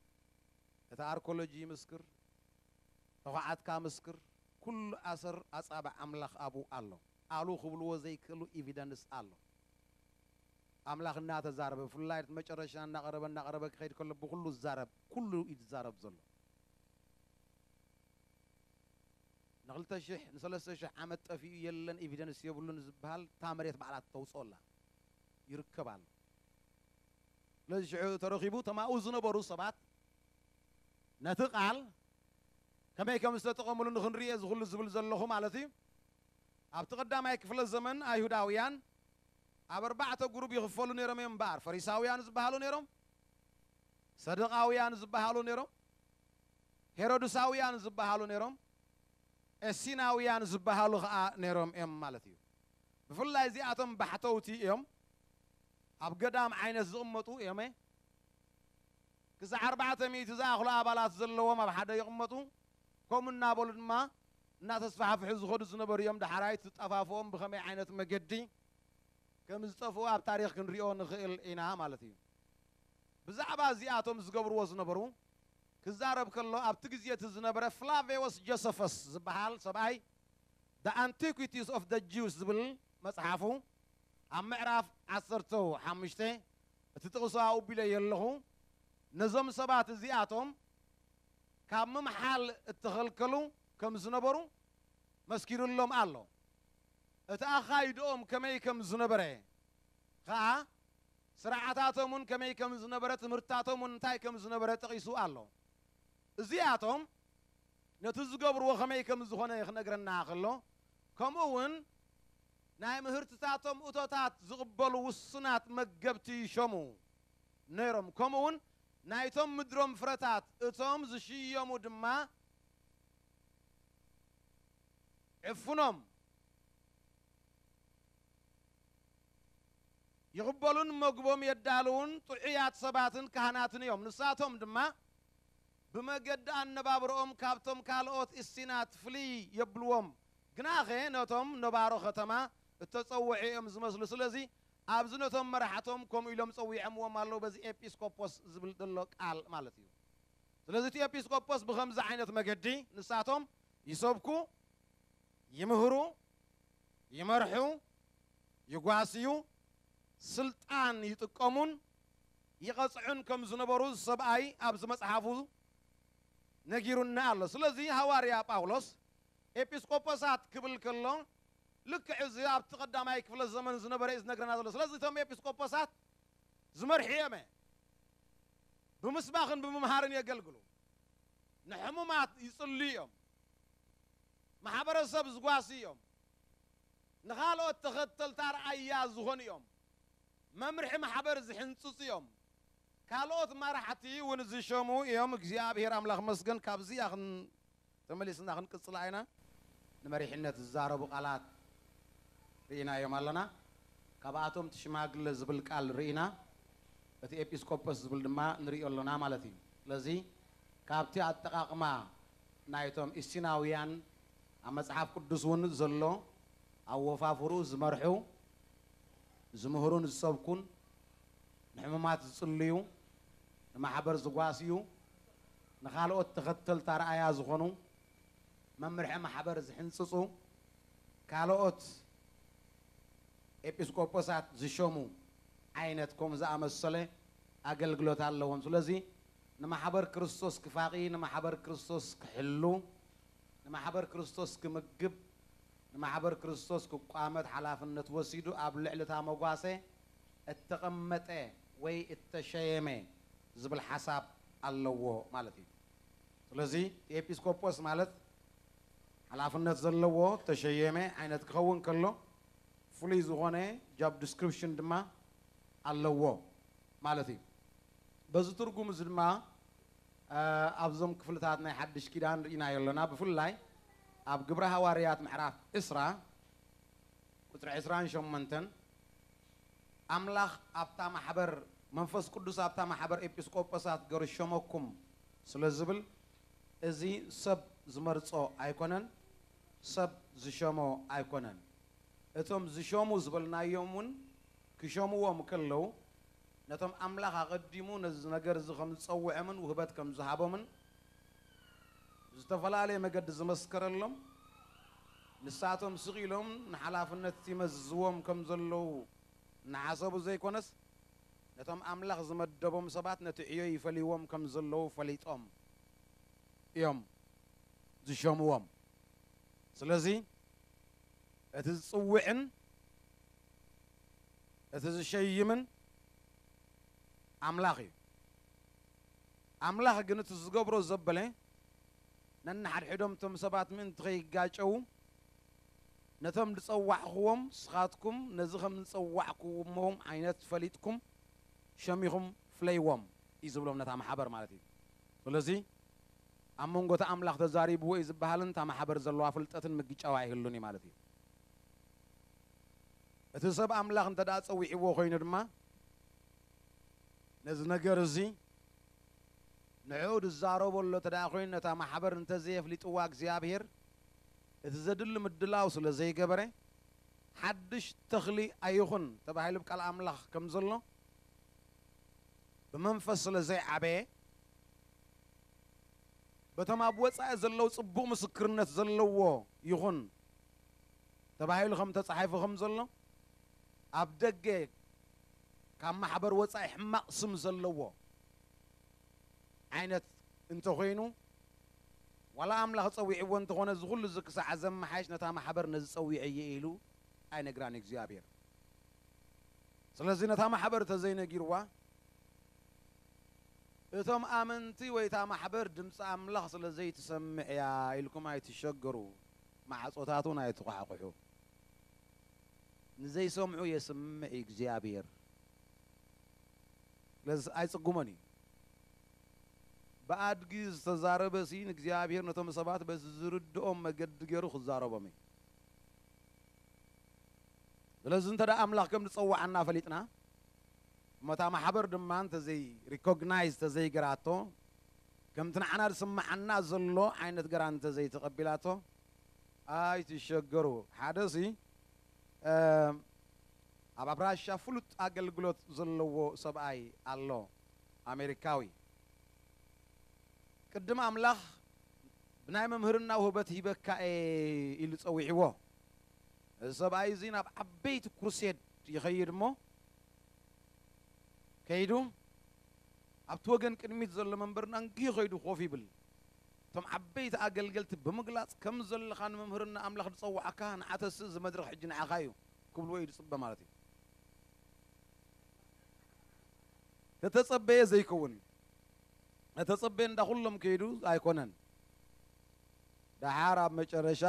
እቲ ኣርኮሎጂ ይምስክር። ተኳዓትካ ምስክር። ኩሉ ኣሰር ኣጻብዕ ኣምላኽ ኣብኡ ኣሎ። ኣሉ ክብልዎ ዘይክእሉ ኤቪደንስ ኣሎ። ኣምላኽ እናተዛረበ፣ ብፍላይ እቲ መጨረሻ እናቐረበ፣ እናቐረበ ክኸይድ ከሎ ብኹሉ ዝዛረብ፣ ኩሉ እዩ ዝዛረብ ዘሎ። ንክልተ ሽሕ፣ ንሰለስተ ሽሕ ዓመት ጠፊኡ የለን፣ ኤቪደንስ የብሉን ዝበሃል፣ እታ መሬት ባዕላ ተውፅኦ ኣላ። ይርከብ ኣሎ። ስለዚ ሽዑ ተረኺቡ፣ እቶም ኣብኡ ዝነበሩ ሰባት ነቲ ቃል ከመይ ከም ዝተጠቐምሉ ንኽንርኢ እዚ ኩሉ ዝብል ዘለኹ ማለት እዩ። ኣብቲ ቀዳማይ ክፍለ ዘመን ኣይሁዳውያን ኣብ ኣርባዕተ ጉሩብ ይኽፈሉ ነይሮም እዮም እምበኣር፣ ፈሪሳውያን ዝበሃሉ ነይሮም፣ ሰደቃውያን ዝበሃሉ ነይሮም፣ ሄሮድሳውያን ዝበሃሉ ነይሮም፣ ኤሲናውያን ዝበሃሉ ኸኣ ነይሮም እዮም ማለት እዩ። ብፍላይ እዚኣቶም ባሕተውቲ እዮም፣ ኣብ ገዳም ዓይነት ዝቕመጡ እዮም። ክሳዕ ኣርባዕተ ሚእቲ ዝኣኽሉ ኣባላት ዘለዎም ኣብ ሓደ ይቕመጡ። ከምኡ እናበሉ ድማ እናተስፋሕፍሑ ዝኸዱ ዝነበሩ እዮም። ዳሕራይ እቲ ጠፋፍኦም ብኸመይ ዓይነት መገዲ ከም ዝጠፍኡ ኣብ ታሪኽ ክንሪኦ ንኽእል ኢና ማለት እዩ። ብዛዕባ እዚኣቶም ዝገብርዎ ዝነበሩ ክዛረብ ከሎ ኣብቲ ግዜ እቲ ዝነበረ ፍላቬዎስ ጆሰፈስ ዝበሃል ሰብኣይ The Antiquities of the Jews ዝብል መጽሓፉ ኣብ ምዕራፍ ዓሰርተ ሓሙሽተ እቲ ጥቕሱ ኣውቢለ የለኹ ነዞም ሰባት እዚኣቶም ካብ ምምሓል እተኸልከሉ ከም ዝነበሩ መስኪሩሎም ኣሎ። እቲ ኣኻይድኦም ከመይ ከም ዝነበረ ኸኣ ስርዓታቶም እውን ከመይ ከም ዝነበረ ትምህርትታቶም እውን እንታይ ከም ዝነበረ ጠቒሱ ኣሎ። እዚኣቶም ነቲ ዝገብርዎ ከመይ ከም ዝኾነ ክነግረና ከሎ ከምኡ እውን ናይ ምህርትታቶም እቶታት ዝቕበሉ ውሱናት መገብቲ ይሸሙ ነይሮም። ከምኡ እውን ናይቶም ምድሮም ፍረታት እቶም ዝሽየሙ ድማ ዕፉኖም ይቕበሉን መግቦም የዳልዉን ጥዑያት ሰባትን ካህናትን እዮም። ንሳቶም ድማ ብመገዲ ኣነባብርኦም ካብቶም ካልኦት እሲናት ፍልይ የብልዎም። ግናኸ ነቶም ነባሮ ከተማ እተጸውዑ እዮም ዝመስሉ። ስለዚ ኣብዚ ነቶም መራሕቶም ከምኡ ኢሎም ጸዊዖምዎም ኣለዉ። በዚ ኤጲስቆጶስ ዝብል ዘሎ ቃል ማለት እዩ። ስለዚ እቲ ኤጲስቆጶስ ብኸምዚ ዓይነት መገዲ ንሳቶም ይሰብኩ፣ ይምህሩ፣ ይመርሑ፣ ይጓስዩ፣ ስልጣን ይጥቀሙን ይቐጽዑን ከም ዝነበሩ ሰብኣይ ኣብዚ መጽሓፉ ነጊሩና ኣሎ። ስለዚ ሃዋርያ ጳውሎስ ኤጲስቆጶሳት ክብል ከሎ ልክዕ እዚ ኣብቲ ቀዳማይ ክፍለ ዘመን ዝነበረ እዩ ዝነግረና ዘሎ። ስለዚ እቶም ኤጲስቆጶሳት ዝመርሑ እዮም፣ ብምስባኽን ብምምሃርን የገልግሉ፣ ንሕሙማት ይጽልዩ እዮም፣ ማሕበረሰብ ዝጓስዩ እዮም፣ ንኻልኦት ተኸተልቲ ኣርኣያ ዝኾኑ እዮም፣ መምርሒ ማሕበር ዝሕንጽጹ እዮም፣ ካልኦት መራሕቲ እውን ዝሸሙ እዮም። እግዚኣብሔር ኣምላኽ መስገን። ካብዚ እያ ክን-፣ ተመሊስና ክንቅጽላ ኢና። ንመሪሕነት ዝዛረቡ ቃላት ርኢናዮም ኣለና። ካብኣቶም እቲ ሽማግለ ዝብል ቃል ርኢና፣ እቲ ኤጲስቆጶስ ዝብል ድማ ንሪኦ ኣለና ማለት እዩ። ስለዚ ካብቲ ኣጠቓቕማ ናይቶም ኢሲናውያን ኣብ መጽሓፍ ቅዱስ እውን ዘሎ ኣወፋፍሩ ዝመርሑ፣ ዝምህሩን ዝሰብኩን፣ ንሕሙማት ዝጽልዩ፣ ንማሕበር ዝጓስዩ፣ ንኻልኦት ተኸተልቲ ኣርኣያ ዝኾኑ፣ መምርሒ ማሕበር ዝሕንጽጹ፣ ካልኦት ኤጲስቆጶሳት ዝሸሙ ዓይነት ከምኡ ዝኣመሰለ ኣገልግሎት ኣለዎም። ስለዚ ንማሕበር ክርስቶስ ክፋቒ፣ ንማሕበር ክርስቶስ ክሕሉ፣ ንማሕበር ክርስቶስ ክምግብ፣ ንማሕበር ክርስቶስ ክቋመት ሓላፍነት ወሲዱ ኣብ ልዕሊ እታ መጓሰ እተቐመጠ ወይ እተሸየመ ዝብል ሓሳብ ኣለዎ ማለት እዩ። ስለዚ እቲ ኤጲስቆጶስ ማለት ሓላፍነት ዘለዎ እተሸየመ ዓይነት ክኸውን ከሎ ፍሉይ ዝኾነ ጆብ ዲስክሪፕሽን ድማ ኣለዎ ማለት እዩ። በዚ ትርጉም እዚ ድማ እ፣ ኣብዞም ክፍልታት ናይ ሓድሽ ኪዳን ርኢናዮ ኣለና። ብፍላይ ኣብ ግብረ ሃዋርያት ምዕራፍ ዕስራ ቁጽሪ ዕስራን ሸሞንተን ኣምላኽ ኣብታ ማሕበር፣ መንፈስ ቅዱስ ኣብታ ማሕበር ኤጲስቆጶሳት ገሩ ሸመኩም ስለ ዝብል፣ እዚ ሰብ ዝመርጾ ኣይኮነን፣ ሰብ ዝሸሞ ኣይኮነን። እቶም ዝሸሙ ዝበልናዮም እውን ክሸምዎም ከለዉ፣ ነቶም ኣምላኽ ኣቐዲሙ ነዚ ነገር እዚ ከም ዝጸውዖምን ውህበት ከም ዝሃቦምን ብዝተፈላለየ መገዲ ዝመስከረሎም፣ ንሳቶም ስቕ ኢሎም ንሓላፍነት እቲ መዝዝዎም ከም ዘለዉ እናሓሰቡ ዘይኮነስ፣ ነቶም ኣምላኽ ዝመደቦም ሰባት ነቲ ዕዮ ይፈልይዎም ከም ዘለዉ ፈሊጦም እዮም ዝሸምዎም። ስለዚ እቲ ዝጽውዕን እቲ ዝሸይምን ኣምላኽ እዩ። ኣምላኽ ግን እቲ ዝገብሮ ዘበለ ነንሓድሕዶም እቶም ሰባት ምእንቲ ከይጋጨዉ ነቶም ዝጸዋዕኽዎም ንስኻትኩም ነዚ ከም ዝጸዋዕኩሞም ዓይነት ፈሊጥኩም ሸሚኹም ፍለይዎም እዩ ዝብሎም ነታ ማሕበር ማለት እዩ። ስለዚ ኣብ መንጎ እቲ ኣምላኽ ተዛሪብዎ እዩ ዝበሃልን እታ ማሕበር ዘለዋ ፍልጠትን ምግጫው ኣይህሉን እዩ ማለት እዩ። እቲ ሰብ ኣምላኽ እንተ ደኣ ጸዊዕዎ ኮይኑ ድማ ነዚ ነገር እዚ ንዕኡ ዝዛረቦ ኣሎ እንተ ደኣ ኮይኑ ነታ ማሕበር እንተ ዘየፍሊጥዋ እግዚኣብሔር እቲ ዘድሊ ምድላው ስለ ዘይገበረ ሓድሽ ተኽሊ ኣይኹን ተባሂሉ ብቃል ኣምላኽ ከም ዘሎ ብመንፈስ ስለ ዘይዓበየ በቶም ኣብ ወጻኢ ዘለዉ ጽቡቕ ምስክርነት ዘለዎ ይኹን ተባሂሉ ከም ተጻሒፉ ከም ዘሎ ኣብ ደገ ካብ ማሕበር ወጻኢ ሕማቕ ስም ዘለዎ ዓይነት እንተኾይኑ ዋላ ኣምላኽ ጸዊዕዎ እንተኾነ እዚ ኩሉ እዚ ክሳዕ ዘመሓይሽ ነታ ማሕበር ነዚ ጸዊዐ እየ ኢሉ ኣይነግራን እግዚኣብሔር። ስለዚ ነታ ማሕበር ተዘይነጊርዋ እቶም ኣመንቲ ወይ እታ ማሕበር ድምፂ ኣምላኽ ስለ ዘይትሰምዕ እያ ኢልኩም ኣይትሸገሩ። ማዕፆታት እውን ኣይትቋሕቑሑ። ንዘይሰምዑ የስምዕ እዩ እግዚኣብሔር። ስለዚ ኣይጽጉሞን እዩ። ብኣድጊ ዝተዛረበ ሲ ንእግዚኣብሔር ነቶም ሰባት በቲ ዝርድኦም መገዲ ገይሩ ክዛረቦም እዩ። ስለዚ እንተ ደኣ ኣምላኽ ከም ዝጸውዓና ፈሊጥና፣ እሞ እታ ማሕበር ድማ እንተዘይ ሪኮግናይዝ እንተዘይገራቶ፣ ከምቲ ንዓና ዝስምዓና ዘሎ ዓይነት ገራ እንተዘይተቐቢላቶ፣ ኣይትሸገሩ። ሓደ ሲ ኣብ ኣብራሻ ፍሉጥ ኣገልግሎት ዘለዎ ሰብኣይ ኣሎ፣ ኣሜሪካዊ። ቅድም ኣምላኽ ብናይ መምህርና ውህበት ሂበካ እየ ኢሉ ጸዊዕዎ። እዚ ሰብኣይ እዚ ናብ ዓበይቲ ክሩሴድ ይኸይድ እሞ ከይዱ ኣብቲ ወገን ቅድሚት ዘሎ መንበርና እንግዩ ከይዱ ኮፍ ይብል። እቶም ዓበይቲ ኣገልገልቲ ብምግላጽ ከም ዘለኻ ንመምህርና ኣምላኽ ዝጸውዓካ ንዓተስ እዚ መድረኽ ሕጂ ንዓኻ እዩ ክብልዎ እዩ ዝጽበ ማለት እዩ። ተተጸበየ ዘይከውን ተተጸበየ እንዳ ኩሎም ከይዱ ኣይኮነን። ደሓር ኣብ መጨረሻ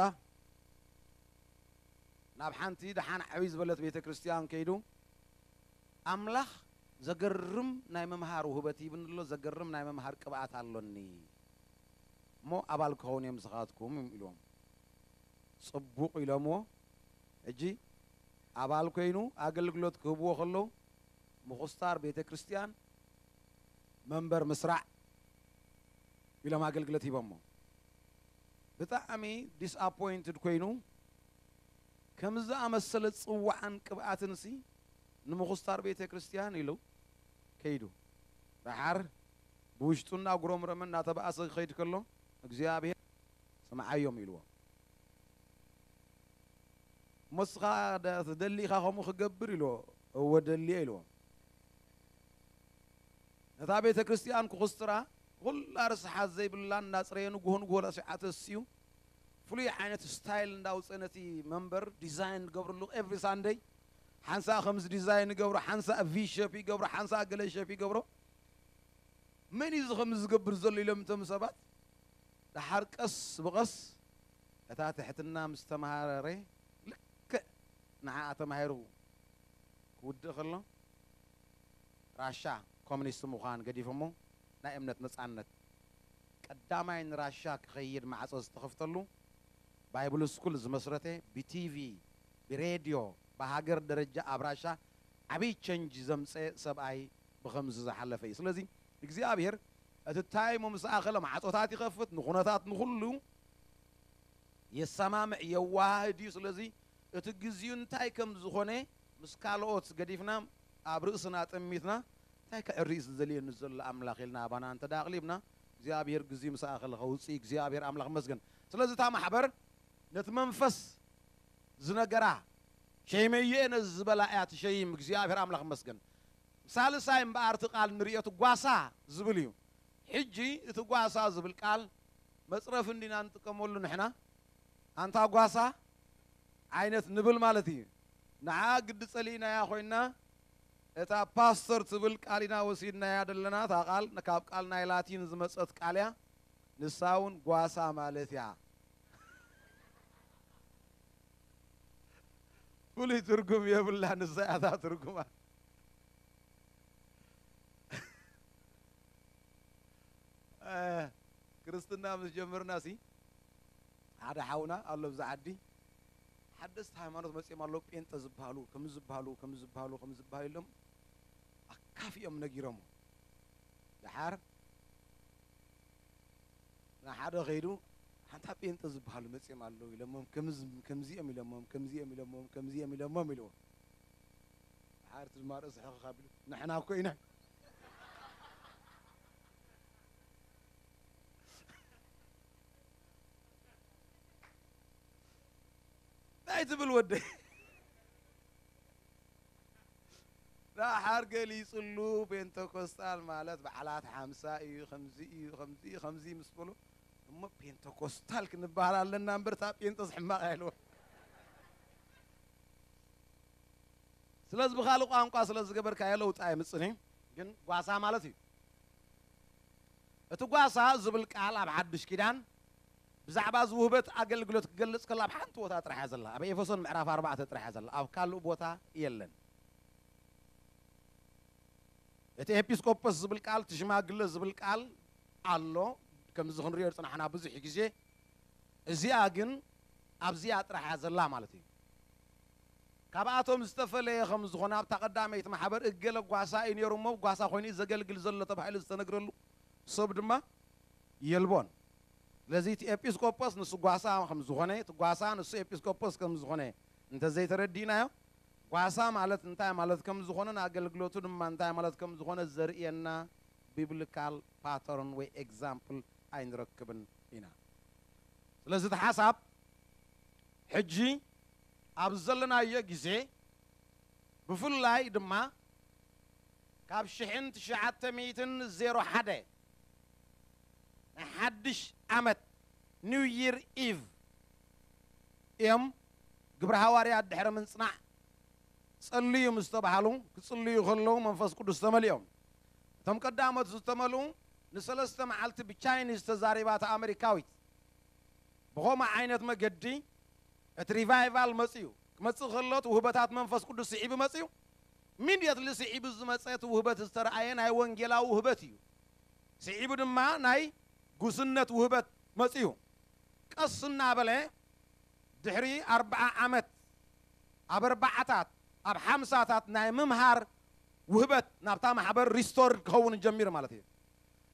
ናብ ሓንቲ ደሓን ዓብይ ዝበለት ቤተ ክርስቲያን ከይዱ ኣምላኽ ዘገርም ናይ ምምሃር ውህበት ይብኒ ኣሎ፣ ዘገርም ናይ ምምሃር ቅብኣት ኣሎኒ እሞ ኣባል ክኸውን እዮም ንስኻትኩም ኢልዎም። ጽቡቕ ኢሎምዎ። ሕጂ ኣባል ኮይኑ ኣገልግሎት ክህብዎ ከለዉ ምኹስታር ቤተ ክርስቲያን መንበር ምስራዕ ኢሎም ኣገልግሎት ሂቦሞ። ብጣዕሚ ዲስኣፖይንትድ ኮይኑ ከም ዝኣመሰለ ጽዋዓን ቅብኣትን ሲ ንምኹስታር ቤተ ክርስቲያን ኢሉ ከይዱ። ደሓር ብውሽጡ እናጉረምረመ እናተባእሰ ክኸይድ ከሎ እግዚኣብሔር ስምዓዮም ኢልዎ። እሞ እስኻ ደ- ትደሊ ኢኻ ከምኡ ክገብር ኢልዎ። እወ ደልየ ኢልዎ። ነታ ቤተ ክርስቲያን ክኹስትራ ኩላ ርስሓት ዘይብላ እናጽረየ ንጉሆ ንጉሆ ላሲዓ ተስዩ ፍሉይ ዓይነት ስታይል እንዳውፀ ነቲ መንበር ዲዛይን ገብርሉ ኤቭሪ ሳንደይ ሓንሳእ ከምዚ ዲዛይን ይገብሮ፣ ሓንሳእ ቪ ሸፕ ይገብሮ፣ ሓንሳእ ገለ ሸፕ ይገብሮ። መን እዩ እዚ ከምዚ ዝገብር ዘሎ ኢሎም እቶም ሰባት። ደሓር ቀስ ብቐስ እታ ትሕትና ምስ ተመሃረረ ልክዕ ንዓኣ ተማሂሩ ክውድእ ከሎ ራሻ ኮሚኒስት ምዃን ገዲፎሞ ናይ እምነት ነጻነት ቀዳማይ ንራሻ ክኸይድ ማዕጾ ዝተኸፍተሉ ባይብል ስኩል ዝመስረተ ብቲቪ ብሬድዮ ብሃገር ደረጃ ኣብ ራሻ ዓብይ ቸንጅ ዘምፀ ሰብኣይ ብኸምዚ ዝሓለፈ እዩ። ስለዚ እግዚኣብሔር እቲ ታይሙ ምስ ኣኸለ ማዕጾታት ይኸፍት፣ ንኹነታት ንኹሉ የሰማምዕ የዋህድ እዩ። ስለዚ እቲ ግዚኡ እንታይ ከም ዝኾነ ምስ ካልኦት ገዲፍና ኣብ ርእስና ጠሚትና እንታይ ከዕሪስ ዝደልየኒ ዘሎ ኣምላኽ ኢልና ኣባና እንተ ኣቕሊብና እግዚኣብሔር ግዚኡ ምስ ኣኸለ ከውፅእ እግዚኣብሔር ኣምላኽ መስገን። ስለዚ እታ ማሕበር ነቲ መንፈስ ዝነገራ ሸይመየነ ዝበላ እያ ትሸይም። እግዚኣብሔር ኣምላኽ መስገን። ሳልሳይ እምበኣር እቲ ቃል ንርእዮ እቲ ጓሳ ዝብል እዩ። ሕጂ እቲ ጓሳ ዝብል ቃል መፅረፊ እንዲና ንጥቀመሉ ንሕና ኣንታ ጓሳ ዓይነት ንብል ማለት እዩ። ንዓ ግዲ ፀሊእናያ ኮይና እታ ፓስተር ትብል ቃል ኢና ወሲድናያ ዘለና። እታ ቃል ካብ ቃል ናይ ላቲን ዝመፀት ቃል እያ። ንሳ እውን ጓሳ ማለት እያ። ፍሉይ ትርጉም የብላ ንሳ እያ እታ ትርጉማ። ክርስትና ምስ ጀመርና ሲ ሓደ ሓውና ኣሎ ብዛ ዓዲ ሓደስቲ ሃይማኖት መፅኦም ኣለዉ ጴንጠ ዝበሃሉ ከም ዝበሃሉ ከም ዝበሃሉ ከም ዝበሃሉ ኢሎም ኣካፊኦም ነጊሮሞ። ደሓር ንሓደ ከይዱ ሓንታ ጴንጠ ዝበሃሉ መፅኦም ኣለዉ ኢሎሞም ከምዚኦም ኢሎሞም ከምዚኦም ኢሎሞም ከምዚኦም ኢሎሞም ኢልዎ። ሓርቲ ድማ ርእሲ ሕኽኽ ኣቢሉ ንሕና እኮ ኢና። እንታይ ትብል ወደይ? ደሓር ገሊፅሉ ፔንተኮስታል ማለት በዓላት ሓምሳ እዩ ከምዚ እዩ ከምዚ እዩ ከምዚ ምስ በሎ እሞ ፔንተኮስታል ክንበሃል ኣለና እምበር እታ ጴንጠስ ሕማቕ እያ ኢልዎ። ስለዚ ብኻልእ ቋንቋ ስለ ዝገበርካዮ ለውጢ ኣይምፅን እዩ። ግን ጓሳ ማለት እዩ። እቲ ጓሳ ዝብል ቃል ኣብ ሓዱሽ ኪዳን ብዛዕባ ዝውህበት ኣገልግሎት ክገልጽ ከላ ኣብ ሓንቲ ቦታ ጥራሕ እያ ዘላ። ኣብ ኤፌሶን ምዕራፍ ኣርባዕተ ጥራሕ እያ ዘላ። ኣብ ካልእ ቦታ የለን። እቲ ኤጲስቆጶስ ዝብል ቃል፣ እቲ ሽማግለ ዝብል ቃል ኣሎ። ከምዚ ክንሪኦ ዝጸናሕና ብዙሕ ግዜ። እዚኣ ግን ኣብዚኣ ጥራሕ እያ ዘላ ማለት እዩ። ካብኣቶም ዝተፈለየ ከም ዝኾነ ኣብታ ቀዳመይቲ ማሕበር እገለ ጓሳ እዩ ነይሩ እሞ ጓሳ ኮይኑ እዩ ዘገልግል ዘሎ ተባሂሉ ዝተነግረሉ ሰብ ድማ የልቦን። ስለዚ እቲ ኤጲስቆጶስ ንሱ ጓሳ ከም ዝኾነ፣ እቲ ጓሳ ንሱ ኤጲስቆጶስ ከም ዝኾነ እንተዘይተረዲእናዮ፣ ጓሳ ማለት እንታይ ማለት ከም ዝኾነ፣ ንኣገልግሎቱ ድማ እንታይ ማለት ከም ዝኾነ ዘርእየና ቢብሊካል ፓተርን ወይ ኤግዛምፕል ኣይንረክብን ኢና። ስለዚ እቲ ሓሳብ ሕጂ ኣብ ዘለናዮ ግዜ ብፍላይ ድማ ካብ ሽሕን ትሽዓተ ሚእትን ዜሮ ሓደ ናይ ሓድሽ ዓመት ኒው ይር ኢቭ እዮም ግብረ ሃዋርያት ድሕሪ ምንጽናዕ ጸልዩ ምስ ተባሃሉ ክጽልዩ ከለዉ መንፈስ ቅዱስ ተመሊኦም። እቶም ቀዳሞት ዝተመልኡ ንሰለስተ መዓልቲ ብቻይኒዝ ተዛሪባ እታ ኣመሪካዊት። ብኸምኡ ዓይነት መገዲ እቲ ሪቫይቫል መጽኡ። ክመጽእ ከሎ እቲ ውህበታት መንፈስ ቅዱስ ስዒቡ መጽኡ። ኢሚድየትሊ ስዒቡ ዝመጸ እቲ ውህበት ዝተረኣየ ናይ ወንጌላዊ ውህበት እዩ። ስዒቡ ድማ ናይ ጉስነት ውህበት መጽኡ። ቀስ እናበለ ድሕሪ ኣርብዓ ዓመት ኣብ ኣርባዓታት ኣብ ሓምሳታት ናይ ምምሃር ውህበት ናብታ ማሕበር ሪስቶርድ ክኸውን ጀሚሩ ማለት እዩ።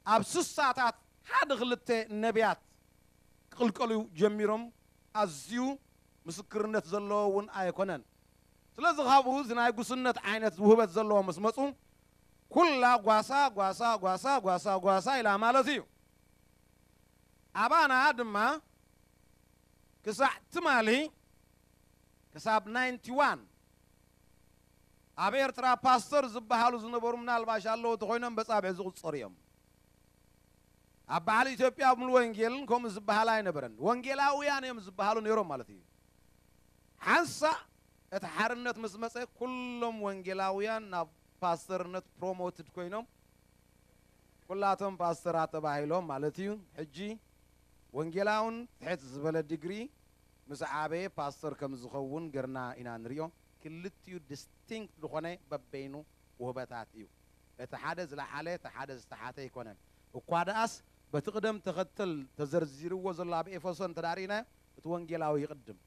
ኣብ ስሳታት ሓደ ክልተ ነቢያት ክቕልቀሉ ጀሚሮም። ኣዝዩ ምስክርነት ዘለዎ እውን ኣይኮነን። ስለዚ ካብኡ እዚ ናይ ጉስነት ዓይነት ውህበት ዘለዎ ምስ መፁ ኩላ ጓሳ ጓሳ ጓሳ ጓሳ ጓሳ ኢላ ማለት እዩ። ኣባና ድማ ክሳዕ ትማሊ ክሳብ ናይንቲ ዋን ኣብ ኤርትራ ፓስተር ዝበሃሉ ዝነበሩ ምናልባሽ ኣለዉ ተኾይኖም በጻብዕ ዝቑጸሩ እዮም። ኣብ በዓል ኢትዮጵያ ሙሉ ወንጌልን ከምኡ ዝበሃል ኣይነበረን። ወንጌላውያን እዮም ዝበሃሉ ነይሮም ማለት እዩ። ሓንሳእ እቲ ሓርነት ምስ መጸ ኩሎም ወንጌላውያን ናብ ፓስተርነት ፕሮሞትድ ኮይኖም ኩላቶም ፓስተራት ተባሂሎም ማለት እዩ። ሕጂ ወንጌላውን ትሕት ዝበለ ዲግሪ ምስ ዓበየ ፓስተር ከም ዝኸውን ገርና ኢና ንሪኦ። ክልቲኡ ዲስቲንክት ዝኾነ በበይኑ ውህበታት እዩ። እቲ ሓደ ዝለዓለ፣ እቲ ሓደ ዝተሓተ ኣይኮነን። እኳ ደኣስ በቲ ቅደም ተኸተል ተዘርዚርዎ ዘሎ ኣብ ኤፌሶን እንተ ደኣ ርኢናዮ፣ እቲ ወንጌላዊ ይቕድም፣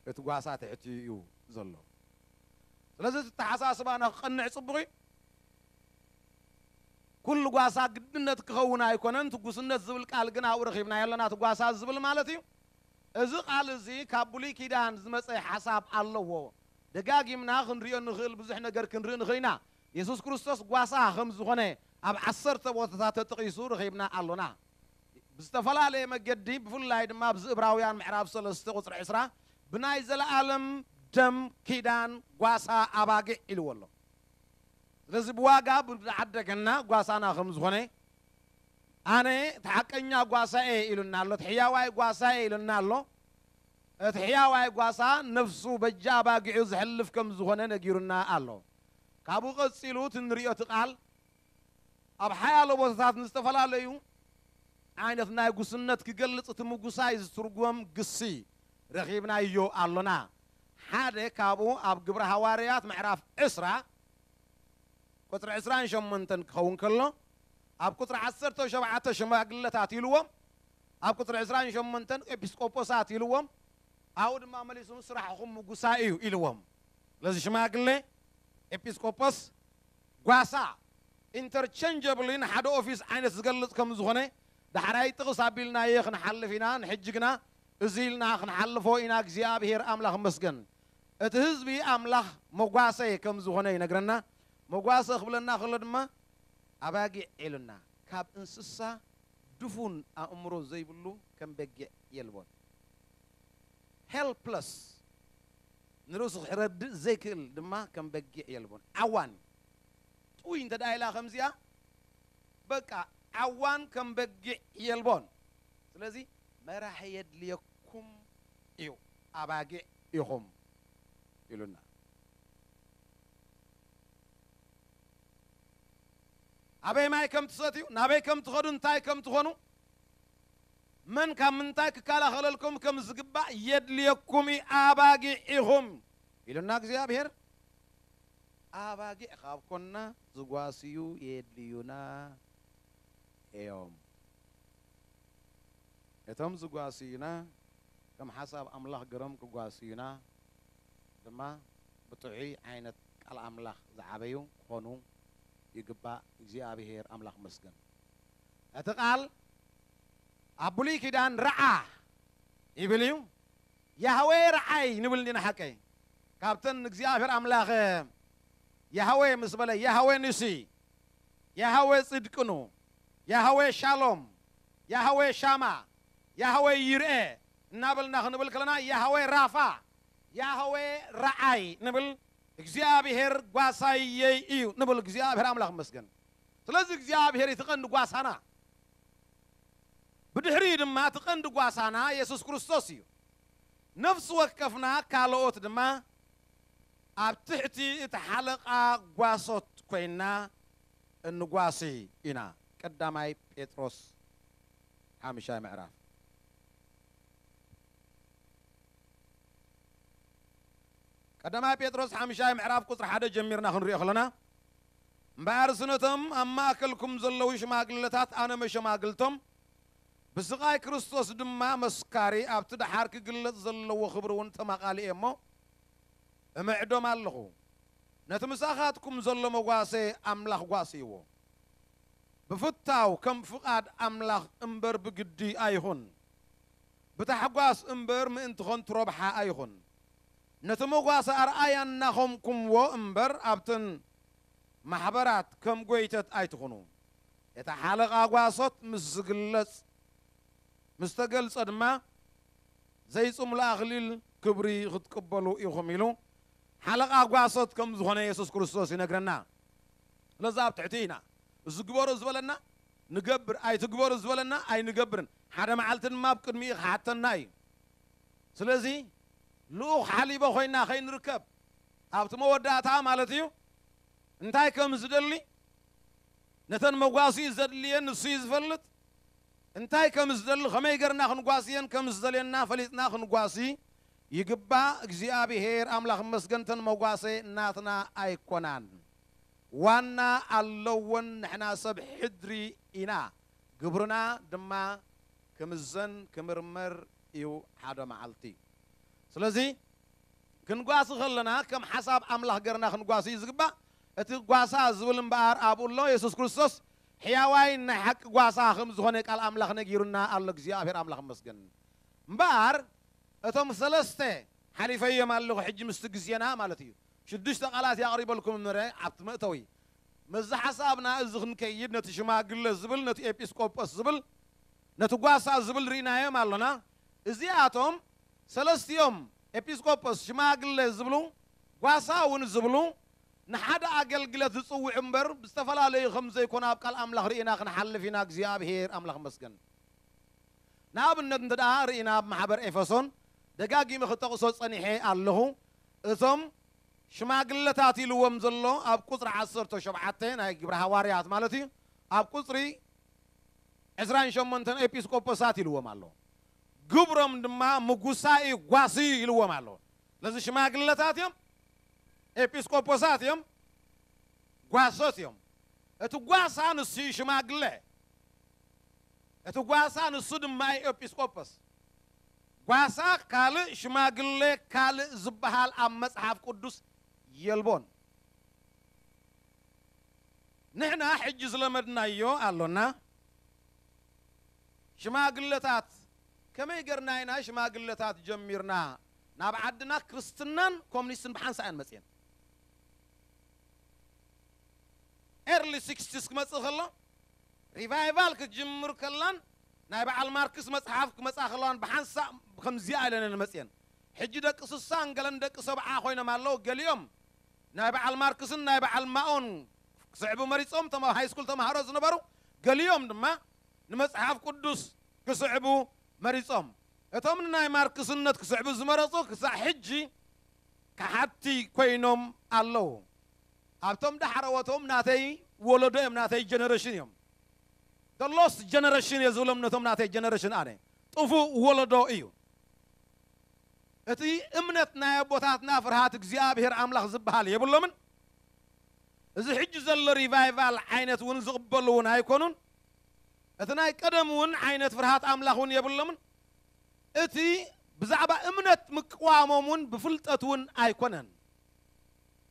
እቲ ጓሳ ትሕቲ እዩ ዘሎ። ስለዚ እቲ ኣተሓሳስባና ክቐንዕ ጽቡቕ እዩ። ኩሉ ጓሳ ግድነት ክኸውን ኣይኮነን። እቲ ጉስነት ዝብል ቃል ግን ኣብኡ ረኺብናዮ ኣለና፣ እቲ ጓሳ ዝብል ማለት እዩ። እዚ ቃል እዚ ካብ ብሉይ ኪዳን ዝመጸ ሓሳብ ኣለዎ። ደጋጊምና ክንሪኦ ንኽእል ብዙሕ ነገር ክንርኢ ንኽእል ኢና። የሱስ ክርስቶስ ጓሳ ከም ዝኾነ ኣብ ዓሰርተ ቦታታት ተጠቒሱ ረኺብና ኣሎና። ብዝተፈላለየ መገዲ ብፍላይ ድማ ኣብዚ እብራውያን ምዕራፍ ሰለስተ ቁጽሪ ዕስራ ብናይ ዘለኣለም ደም ኪዳን ጓሳ ኣባጊዕ ኢልዎ ኣሎ። ስለዚ ብዋጋ ብዝዓደገና ጓሳና ከም ዝኾነ ኣነ እቲ ሓቀኛ ጓሳ እየ ኢሉና ኣሎ። እቲ ሕያዋይ ጓሳ እየ ኢሉና ኣሎ። እቲ ሕያዋይ ጓሳ ነፍሱ በጃ ኣባጊዑ ዘሕልፍ ከም ዝኾነ ነጊሩና ኣሎ። ካብኡ ቀጺሉ እቲ ንሪኦ እቲ ቃል ኣብ ሓያሎ ቦታታት ንዝተፈላለዩ ዓይነት ናይ ጉስነት ክገልጽ እቲ ምጉሳይ ዝትርጎም ግሲ ረኺብናዮ ኣሎና። ሓደ ካብኡ ኣብ ግብረ ሃዋርያት ምዕራፍ ዕስራ ቁጽሪ ዕስራን ሸሞንተን ክኸውን ከሎ ኣብ ቁጽሪ ዓሰርተ ሸውዓተ ሽማግለታት ኢልዎም፣ ኣብ ቁጽሪ ዕስራን ሸሞንተን ኤጲስቆጶሳት ኢልዎም፣ ኣብኡ ድማ መሊሱ ስራሕኹም ምጉሳይ እዩ ኢልዎም። ስለዚ ሽማግለ፣ ኤጲስቆጶስ፣ ጓሳ ኢንተርቸንጀብሊ ንሓደ ኦፊስ ዓይነት ዝገልጽ ከም ዝኾነ ዳሕራይ ጥቕስ ኣቢልናዮ ክንሓልፍ ኢና። ንሕጂ ግና እዚ ኢልና ክንሓልፎ ኢና። እግዚኣብሔር ኣምላኽ ይመስገን። እቲ ህዝቢ ኣምላኽ መጓሰ ከም ዝኾነ ይነግረና። መጓሰ ክብለና ከሎ ድማ ኣባጊዕ ኢሉና። ካብ እንስሳ ድፉን ኣእምሮ ዘይብሉ ከም በጊዕ የልቦን። ሄልፕለስ ንርእሱ ክረድእ ዘይክእል ድማ ከም በጊዕ የልቦን። ዓዋን ጥውይ እንተ ደኣ ኢላ ከምዚኣ በቃ ዓዋን ከም በጊዕ የልቦን። ስለዚ መራሒ የድልየኩም እዩ፣ ኣባጊዕ ኢኹም ኢሉና። ኣበይ ማይ ከም ትሰትዩ፣ ናበይ ከም ትኸዱ፣ እንታይ ከም ትኾኑ፣ መን ካብ ምንታይ ክከላኸለልኩም ከም ዝግባእ የድልየኩም እዩ፣ ኣባጊዕ ኢኹም ኢሉና እግዚኣብሔር። ኣባጊዕ ካብ ኮና ዝጓስዩ የድልዩና እዮም። እቶም ዝጓስዩና ከም ሓሳብ ኣምላኽ ገሮም ክጓስዩና ድማ ብጥዑይ ዓይነት ቃል ኣምላኽ ዝዓበዩ ክኾኑ ይግባእ። እግዚኣብሔር ኣምላኽ መስገን። እቲ ቃል ኣብ ብሉይ ኪዳን ረዓ ይብል እዩ። ያህዌ ረዓይ ንብል እንዲና ሓቀይ። ካብተን እግዚኣብሔር ኣምላኽ ያህዌ ምስ በለ ያህዌ ንሲ፣ ያህዌ ጽድቅኑ፣ ያህዌ ሻሎም፣ ያህዌ ሻማ፣ ያህዌ ይርኤ እናበልና ክንብል ከለና ያህዌ ራፋ፣ ያህዌ ረዓይ ንብል። እግዚኣብሔር ጓሳየይ እዩ ንብል። እግዚኣብሔር ኣምላኽ መስገን። ስለዚ እግዚኣብሔር እቲ ቀንዲ ጓሳና፣ ብድሕሪኡ ድማ እቲ ቀንዲ ጓሳና የሱስ ክርስቶስ እዩ። ነፍሲ ወከፍና ካልኦት ድማ ኣብ ትሕቲ እቲ ሓለቓ ጓሶት ኮይንና እንጓሲ ኢና። ቀዳማይ ጴጥሮስ ሓምሻይ ምዕራፍ። ቀዳማይ ጴጥሮስ ሓምሻይ ምዕራፍ ቁጽሪ ሓደ ጀሚርና ክንሪኦ ከለና፣ እምበኣርስ ነቶም ኣብ ማእከልኩም ዘለዉ ሽማግለታት ኣነ መሸማግልቶም ብስቓይ ክርስቶስ ድማ መስካሪ ኣብቲ ደሓር ክግለጽ ዘለዎ ክብሪ እውን ተማቓሊ እየ እሞ እምዕዶም ኣለኹ። ነቲ ምሳኻትኩም ዘሎ መጓሰ ኣምላኽ ጓስይዎ። ብፍታው ከም ፍቓድ ኣምላኽ እምበር ብግዲ ኣይኹን። ብታሕጓስ እምበር ምእንቲ ኸንቱ ረብሓ ኣይኹን። ነቲ መጓሰ ኣርኣያ እናኾምኩምዎ እምበር ኣብተን ማሕበራት ከም ጐይተት ኣይትኹኑ። እቲ ሓለቓ ጓሶት ምስ ዝግለጽ ምስ ተገልጸ ድማ ዘይጽምሉ ኣኽሊል ክብሪ ክትቅበሉ ኢኹም ኢሉ ሓለቓ ጓሶት ከም ዝኾነ የሱስ ክርስቶስ ይነግረና። ስለዚ ኣብ ትሕቲ ኢና። እዚ ግበሩ ዝበለና ንገብር፣ ኣይትግበሩ ዝበለና ኣይንገብርን። ሓደ መዓልቲ ድማ ኣብ ቅድሚኡ ክሓተና እዩ። ስለዚ ልኡኽ ሓሊቦ ኮይና ከይንርከብ ኣብቲ መወዳእታ ማለት እዩ እንታይ ከም ዝደሊ ነተን መጓሲኡ ዘድልየን ንሱ እዩ ዝፈልጥ። እንታይ ከም ዝደሊ፣ ከመይ ገርና ክንጓስየን ከም ዝደልየና ፈሊጥና ክንጓሲ ይግባእ። እግዚኣብሔር ኣምላኽ መስገንተን መጓሰ ናትና ኣይኮናን። ዋና ኣለወን፣ ንሕና ሰብ ሕድሪ ኢና። ግብርና ድማ ክምዘን ክምርመር እዩ ሓደ መዓልቲ። ስለዚ ክንጓሲ ከለና ከም ሓሳብ ኣምላኽ ገርና ክንጓሲ እዩ ዝግባእ። እቲ ጓሳ ዝብል እምበኣር ኣብኡ ኣሎ። የሱስ ክርስቶስ ሕያዋይ ናይ ሓቂ ጓሳ ከም ዝኾነ ቃል ኣምላኽ ነጊሩና ኣሎ። እግዚኣብሔር ኣምላኽ መስገን። እምበኣር እቶም ሰለስተ ሓሊፈዮም ኣለኹ ሕጂ ምስቲ ግዜና ማለት እዩ። ሽዱሽተ ቃላት ያቕሪበልኩም ምረ ኣብቲ መእተዊ። መዚ ሓሳብና እዚ ክንከይድ ነቲ ሽማግለ ዝብል፣ ነቲ ኤጲስቆጶስ ዝብል፣ ነቲ ጓሳ ዝብል ርኢናዮም ኣሎና። እዚኣቶም ሰለስቲኦም ኤጲስቆጶስ፣ ሽማግለ ዝብሉ፣ ጓሳ እውን ዝብሉ፣ ንሓደ ኣገልግለት ዝጽውዕ እምበር ብዝተፈላለዩ ከም ዘይኮነ ኣብ ቃል ኣምላኽ ርኢና ክንሓልፍ ኢና። እግዚኣብሔር ኣምላኽ መስገን። ንኣብነት እንተ ደኣ ርኢና ኣብ ማሕበር ኤፌሶን ደጋጊመ ክጠቕሶ ጸኒሐ ኣለኹ። እቶም ሽማግለታት ኢልዎም ዘሎ ኣብ ቁጽሪ ዓሰርተ ሸውዓተ ናይ ግብሪ ሃዋርያት ማለት እዩ። ኣብ ቁጽሪ ዕስራን ሸሞንተን ኤጲስቆጶሳት ኢልዎም ኣሎ። ግብሮም ድማ ምጉሳይ ጓሲ ኢልዎም ኣሎ። ስለዚ ሽማግለታት እዮም፣ ኤጲስቆጶሳት እዮም፣ ጓሶት እዮም። እቲ ጓሳ ንሱ እዩ ሽማግለ። እቲ ጓሳ ንሱ ድማ እዩ ኤጲስቆጶስ። ጓሳ ካልእ፣ ሽማግለ ካልእ ዝበሃል ኣብ መጽሓፍ ቅዱስ የልቦን። ንሕና ሕጂ ዝለመድናዮ ኣሎና። ሽማግለታት ከመይ ገርና ኢና ሽማግለታት ጀሚርና? ናብ ዓድና ክርስትናን ኮሙኒስትን ብሓንሳእ እየን መጽየን። ኤርሊ ሲክስቲስ ክመጽእ ከሎ፣ ሪቫይቫል ክትጅምር ከላን ናይ በዓል ማርክስ መጽሓፍ ክመጻ ከለዋን ብሓንሳእ ከምዚኣ ኢለን እየን መጽየን። ሕጂ ደቂ ስሳን ገለን ደቂ ሰብዓ ኮይኖም ኣለዉ። ገሊኦም ናይ በዓል ማርክስን ናይ በዓል ማኦን ክስዕቡ መሪጾም፣ ተማ-፣ ሃይስኩል ተማሃሮ ዝነበሩ፣ ገሊኦም ድማ ንመጽሓፍ ቅዱስ ክስዕቡ መሪጾም። እቶም ንናይ ማርክስነት ክስዕቡ ዝመረጹ ክሳዕ ሕጂ ከሓድቲ ኮይኖም ኣለዉ። ኣብቶም ዳሕረዎቶም ናተይ ወለዶ እዮም፣ ናተይ ጀነሬሽን እዮም። The lost generation እየ ዝብሎም ነቶም ናተይ ጀነሬሽን ኣነ። ጥፉእ ወለዶ እዩ። እቲ እምነት ናይ ኣቦታትና ፍርሃት እግዚኣብሔር ኣምላኽ ዝበሃል የብሎምን። እዚ ሕጂ ዘሎ ሪቫይቫል ዓይነት እውን ዝቕበሉ እውን ኣይኮኑን። እቲ ናይ ቀደም እውን ዓይነት ፍርሃት ኣምላኽ እውን የብሎምን። እቲ ብዛዕባ እምነት ምቅዋሞም እውን ብፍልጠት እውን ኣይኮነን።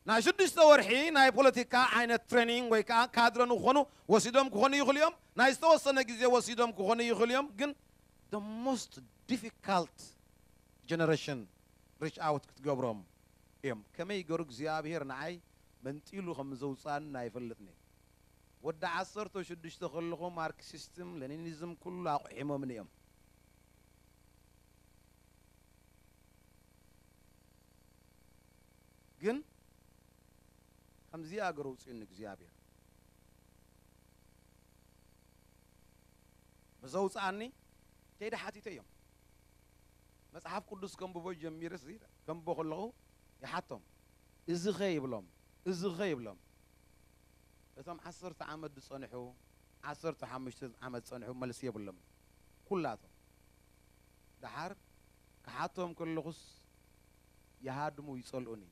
ናይ ሽዱሽተ ወርሒ ናይ ፖለቲካ ዓይነት ትሬኒንግ ወይ ከዓ ካድረ ንክኾኑ ወሲዶም ክኾኑ ይኽእሉ እዮም። ናይ ዝተወሰነ ግዜ ወሲዶም ክኾኑ ይኽእሉ እዮም። ግን the most difficult generation reach out ክትገብሮም እዮም። ከመይ ገሩ እግዚኣብሔር ንዓይ መንጢሉ ከም ዘውፅኣኒ ኣይፈልጥን እየ። ወዲ ዓሰርተ ሽዱሽተ ከለኹ ማርክሲስትን ሌኒኒዝም ኩሉ ኣቑሒሞምኒ እዮም። ግን ከምዚኣ ገሩ ውፅኡኒ እግዚኣብሔር ብዘውፅኣኒ ከይደ ሓቲተ እዮም። መፅሓፍ ቅዱስ ከንብቦ ጀሚረ ሲ ከንብቦ ከለኹ ይሓቶም፣ እዚ ኸ ይብሎም፣ እዚ ኸ ይብሎም። እቶም ዓሰርተ ዓመት ዝፀንሑ፣ ዓሰርተ ሓሙሽተ ዓመት ዝፀንሑ መልሲ የብሎም ኩላቶም። ደሓር ክሓቶም ከለኹስ ይሃድሙ ይጸልኡኒ።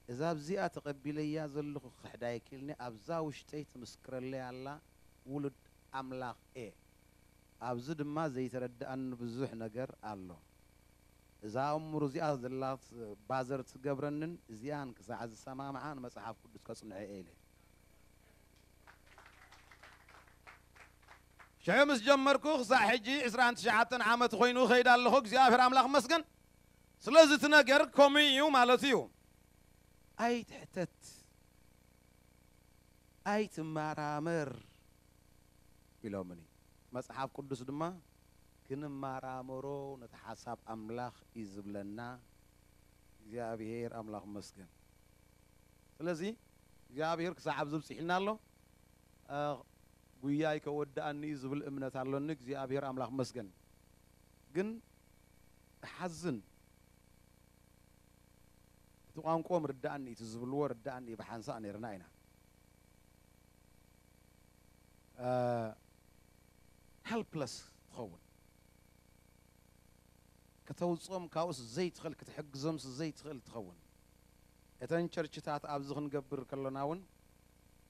እዛ ኣብዚኣ ተቐቢለያ ዘለኹ ክኽሕዳ ኣይክእልኒ፣ ኣብዛ ውሽጠይ ትምስክረለይ ኣላ፣ ውሉድ ኣምላኽ እየ። ኣብዚ ድማ ዘይተረድኣኒ ብዙሕ ነገር ኣሎ። እዛ እምሩ እዚኣ ዘላ ባዘር ትገብረንን እዚኣን ክሳዕ ዝሰማምዓ ንመጽሓፍ ቅዱስ ከጽንዖ እየ ኢለ። ሽዑ ምስ ጀመርኩ ክሳዕ ሕጂ ዕስራን ትሽዓተን ዓመት ኮይኑ እኸይድ ኣለኹ። እግዚኣብሔር ኣምላኽ መስገን። ስለዚ እቲ ነገር ከምኡ እዩ ማለት እዩ። ኣይትሕተት፣ ኣይትመራመር ኢሎምኒ። መጽሓፍ ቅዱስ ድማ ክንመራመሮ ነቲ ሓሳብ ኣምላኽ እዩ ዝብለና። እግዚኣብሔር ኣምላኽ መስገን። ስለዚ እግዚኣብሔር ክሳዕ ኣብዚ ብጽሒና ኣሎ። እ፣ ጉያይ ከወድኣኒ እዩ ዝብል እምነት ኣሎኒ። እግዚኣብሔር ኣምላኽ መስገን። ግን እሓዝን እቲ ቋንቋኦም ርዳእኒ እቲ ዝብልዎ ርዳእኒ ብሓንሳእ ነርና ኢና። እ፣ ሄልፕለስ ትኸውን። ከተውፅኦም ካብኡስ ዘይትኽእል፣ ክትሕግዞምስ ዘይትኽእል ትኸውን። እተን ቸርችታት ኣብዚ ክንገብር ከሎና እውን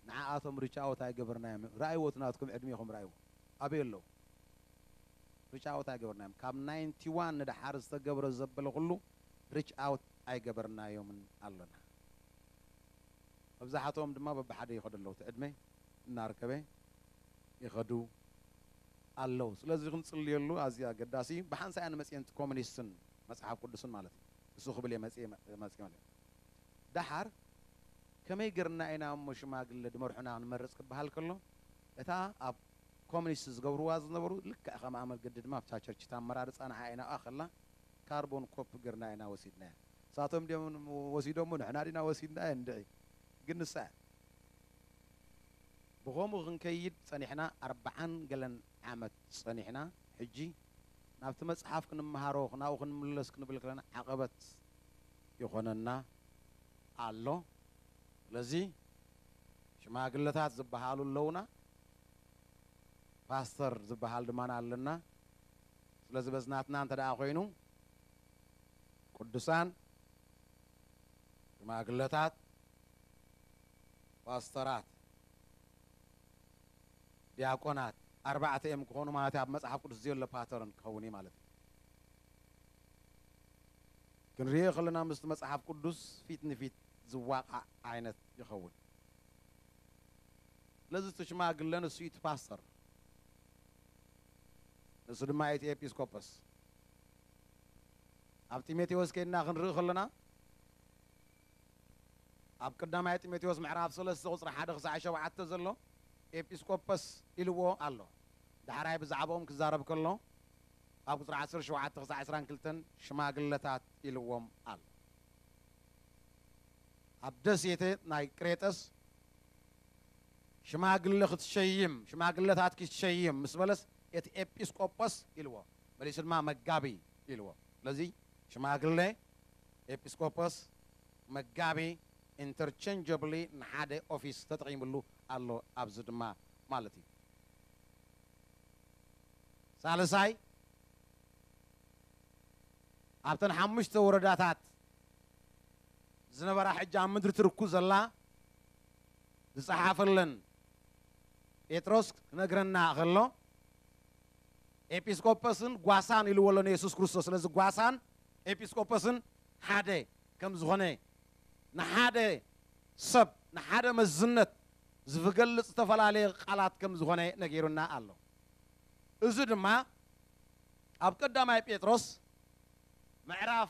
ንዓኣቶም ሪች ኣውት ኣይገበርናዮም። ረኣይዎ፣ እቲ ናትኩም ዕድሜኹም ረኣይዎ። ኣበይ ኣለዉ? ሪች ኣውት ኣይገበርናዮም። ካብ ናይንቲ ዋን ንደሓር ዝተገብረ ዘበለ ኩሉ ሪች ኣውት ኣይገበርናዮምን ኣሎና። መብዛሕትኦም ድማ በብሓደ ይኸዱ ኣለዉ። እቲ ዕድመ እናርከበ ይኸዱ ኣለዉ። ስለዚ ክንጽልየሉ ኣዝዩ ኣገዳሲ እዩ። ብሓንሳእ እያ ንመጽኤን ኮሙኒስትን መጽሓፍ ቅዱስን ማለት እዩ። እሱ ክብል እየ መጽኤ፣ መጽኤ ማለት እዩ። ደሓር ከመይ ገርና ኢና እሞ ሽማግለ ድመርሑና ንመርጽ ክበሃል ከሎ፣ እታ ኣብ ኮሙኒስት ዝገብርዋ ዝነበሩ ልክዕ ከም ኣመል ግዲ ድማ ኣብታ ቸርች እታ ኣመራርጻ ንዓ ኢና ከላ ካርቦን ኮፒ ገርና ኢና ወሲድናያ። ንሳቶም ድዮም ወሲዶሞ ንሕና ዲና ወሲድናያ እንድዒ። ግን ንሳ እያ። ብኸምኡ ክንከይድ ጸኒሕና ኣርብዓን ገለን ዓመት ጸኒሕና። ሕጂ ናብቲ መጽሓፍ ክንመሃሮ፣ ናብኡ ክንምለስ ክንብል ከለና ዓቐበት ይኾነና ኣሎ። ስለዚ ሽማግለታት ዝበሃሉ ኣለውና፣ ፓስተር ዝበሃል ድማ ኣለና። ስለዚ በዚ ናትና እንተ ደኣ ኮይኑ ቅዱሳን ሽማግለታት፣ ፓስተራት፣ ዲያቆናት ኣርባዕተ እዮም ክኾኑ ማለት እዩ። ኣብ መጽሓፍ ቅዱስ ዘሎ ፓተርን ክኸውን እዩ ማለት እዩ። ክንሪኦ ከለና ምስቲ መጽሓፍ ቅዱስ ፊት ንፊት ዝዋቃዕ ዓይነት ይኸውን። ስለዚ እቲ ሽማግለ ንሱ እዩ እቲ ፓስተር፣ ንሱ ድማ እዩ እቲ ኤጲስቆጶስ። ኣብ ጢሞቴዎስ ከይድና ክንርኢ ከለና ኣብ ቀዳማይ ጢሞቴዎስ ምዕራፍ ሰለስተ ቁጽሪ ሓደ ክሳዕ ሸውዓተ ዘሎ ኤጲስቆጶስ ኢልዎ ኣሎ። ዳሕራይ ብዛዕባኦም ክዛረብ ከሎ ኣብ ቁጽሪ ዓሰርተ ሸውዓተ ክሳዕ ዕስራን ክልተን ሽማግለታት ኢልዎም ኣሎ። ኣብ ደሴት ናይ ቅሬጠስ ሽማግለ ክትሸይም፣ ሽማግለታት ክትሸይም ምስ በለስ እቲ ኤጲስቆጶስ ኢልዎ፣ መሊሱ ድማ መጋቢ ኢልዎ። ስለዚ ሽማግለ፣ ኤጲስቆጶስ፣ መጋቢ ኢንተርቸንጀብሊ ንሓደ ኦፊስ ተጠቒምሉ ኣሎ ኣብዚ ድማ ማለት እዩ። ሳልሳይ ኣብተን ሓሙሽተ ወረዳታት ዝነበራ ሕጂ ኣብ ምድሪ ትርኩ ዘላ ዝጸሓፈለን ጴጥሮስ ክነግረና ከሎ ኤጲስቆጶስን ጓሳን ኢልዎ ኣሎ ንየሱስ ክርስቶስ። ስለዚ ጓሳን ኤጲስቆጶስን ሓደ ከም ዝኾነ፣ ንሓደ ሰብ ንሓደ መዝነት ዝገልጽ ዝተፈላለየ ቃላት ከም ዝኾነ ነጊሩና ኣሎ። እዚ ድማ ኣብ ቀዳማይ ጴጥሮስ ምዕራፍ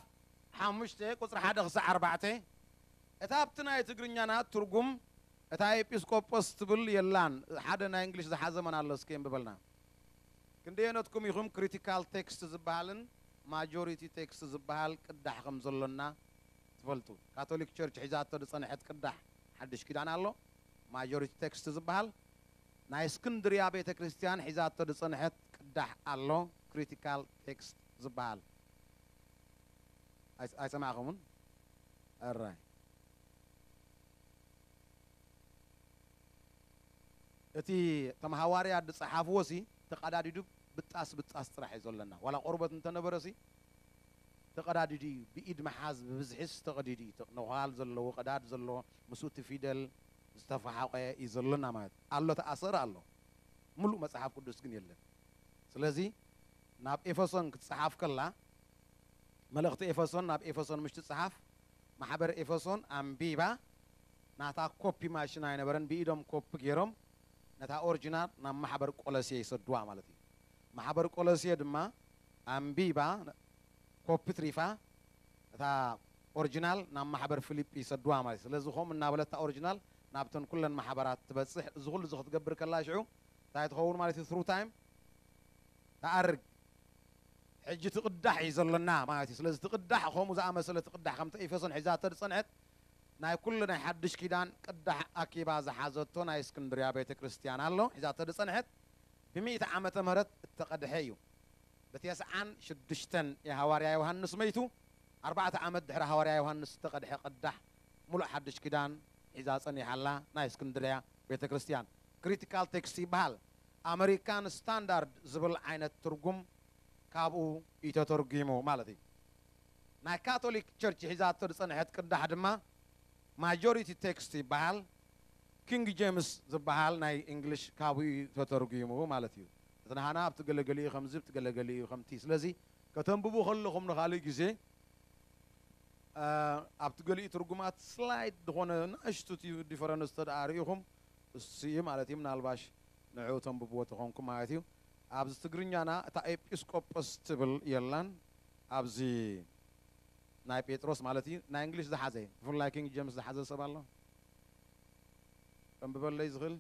ሓሙሽተ ቁጽሪ ሓደ ክሳዕ ኣርባዕተ፣ እታ ኣብቲ ናይ ትግርኛና ትርጉም እታ ኤጲስቆጶስ ትብል የላን። ሓደ ናይ እንግሊሽ ዝሓዘ መን ኣሎ እስኪ የንብበልና። ክንደየነትኩም ኢኹም ክሪቲካል ቴክስት ዝበሃልን ማጆሪቲ ቴክስት ዝበሃል ቅዳሕ ከም ዘሎና ትፈልጡ? ካቶሊክ ቸርች ሒዛቶ ዝጸንሐት ቅዳሕ ሓድሽ ኪዳን ኣሎ፣ ማጆሪቲ ቴክስት ዝበሃል። ናይ እስክንድርያ ቤተ ክርስቲያን ሒዛቶ ዝጸንሐት ቅዳሕ ኣሎ፣ ክሪቲካል ቴክስት ዝበሃል። ኣይ-፣ ኣይሰማዕኹምን? ኣራይ። እቲ እቶም ሃዋርያት ዝጸሓፍዎ ሲ ተቐዳዲዱ ብጣስ ብጣስ ጥራሕ እዩ ዘለና። ዋላ ቆርበት እንተነበረ ሲ ተቐዳዲዱ እዩ። ብኢድ መሓዝ ብብዝሒስ ተቐዲዱ እዩ። ተ-፣ ነዃል ዘለዎ፣ ቀዳድ ዘለዎ፣ ምስኡ እቲ ፊደል ዝተፈሓቆ እዩ ዘሎና ማለት እዩ። ኣሎ ተኣሰር ኣሎ። ሙሉእ መጽሓፍ ቅዱስ ግን የለን። ስለዚ ናብ ኤፌሶን ክትጸሓፍ ከላ፣ መልእኽቲ ኤፌሶን ናብ ኤፌሶን ምሽ ትጸሓፍ፣ ማሕበር ኤፌሶን ኣንቢባ፣ ናታ ኮፒ ማሽን ኣይነበረን፣ ብኢዶም ኮፒ ገይሮም ነታ ኦሪጂናል ናብ ማሕበር ቆሎሴ ይሰድዋ ማለት እዩ። ማሕበር ቆሎሴ ድማ ኣንቢባ፣ ኮፒ ትሪፋ፣ እታ ኦሪጂናል ናብ ማሕበር ፊሊጲ ይሰድዋ ማለት እዩ። ስለዚ ከምኡ እናበለት እታ ኦሪጂናል ናብተን ኩለን ማሕበራት ትበጽሕ። እዚ ኩሉ እዚ ክትገብር ከላ ሽዑ እንታይ ትኸውን ማለት እዩ? ትሩ ታይም ትኣርግ። ሕጂ ትቕዳሕ እዩ ዘሎና ማለት እዩ። ስለዚ ትቕዳሕ ከምኡ ዝኣመሰለ ትቕዳሕ ከምቲ ኤፌሶን ሒዛቶ ዝጸንሐት ናይ ኩሉ ናይ ሓድሽ ኪዳን ቅዳሕ ኣኪባ ዝሓዘቶ ናይ እስክንድርያ ቤተ ክርስቲያን ኣሎ። ሒዛቶ ዝጸንሐት ብሚእቲ ዓመተ ምህረት እተቐድሐ እዩ። ብተስዓን ሽዱሽተን የሃዋርያ ዮሃንስ መይቱ፣ ኣርባዕተ ዓመት ድሕሪ ሃዋርያ ዮሃንስ ዝተቐድሐ ቅዳሕ ሙሉእ ሓድሽ ኪዳን ሒዛ ጸኒሓ ኣላ ናይ እስክንድርያ ቤተ ክርስቲያን። ክሪቲካል ቴክስት ይበሃል። ኣመሪካን ስታንዳርድ ዝብል ዓይነት ትርጉም ካብኡ እዩ ተተርጒሙ ማለት እዩ። ናይ ካቶሊክ ቸርች ሒዛቶ ዝጸንሐት ቅዳሕ ድማ ማጆሪቲ ቴክስት ይበሃል። ኪንግ ጄምስ ዝበሃል ናይ እንግሊሽ ካብኡ እዩ ተተርጒሙ ማለት እዩ። እቲ ንሃና ኣብቲ ገለገሊኡ ከምዚ፣ ኣብቲ ገለገሊኡ ከምቲ። ስለዚ ከተንብቡ ከለኹም ንኻልእ ግዜ፣ እ፣ ኣብቲ ገሊኡ ትርጉማት ስላይድ ዝኾነ ንእሽቱ እቲ ዲፈረንስ እንተ ደኣ ርኢኹም፣ እሱ እዩ ማለት እዩ። ምናልባሽ ንዕኡ ተንብብዎ ተኾንኩም ማለት እዩ። ኣብዚ ትግርኛና እታ ኤጲስቆጶስ ትብል የላን። ኣብዚ ናይ ጴጥሮስ ማለት እዩ። ናይ እንግሊሽ ዝሓዘ፣ ብፍላይ ኪንግ ጀምስ ዝሓዘ ሰብ ኣሎ? ከንብበለይ ዝኽእል?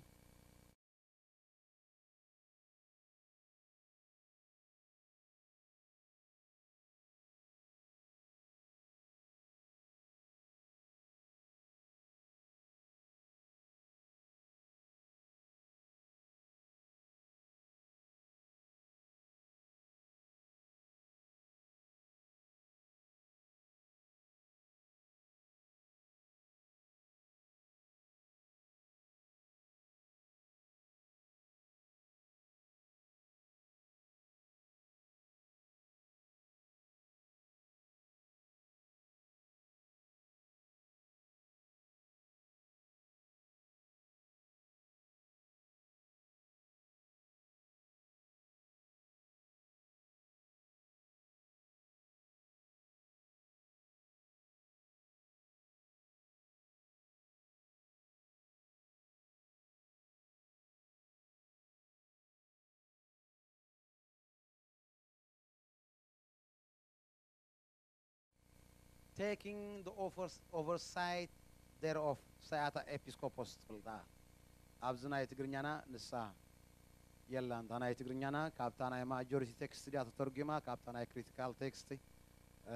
Taking the overs- oversight thereof ሳያታ ኤጲስቆጶስ ትብል ደኣ። ኣብዚ ናይ ትግርኛና ንሳ የላን። እታ ናይ ትግርኛና ካብታ ናይ ማጆሪቲ ቴክስት ድያ ተተርጒማ፣ ካብታ ናይ ክሪቲካል ቴክስት፣ እ፣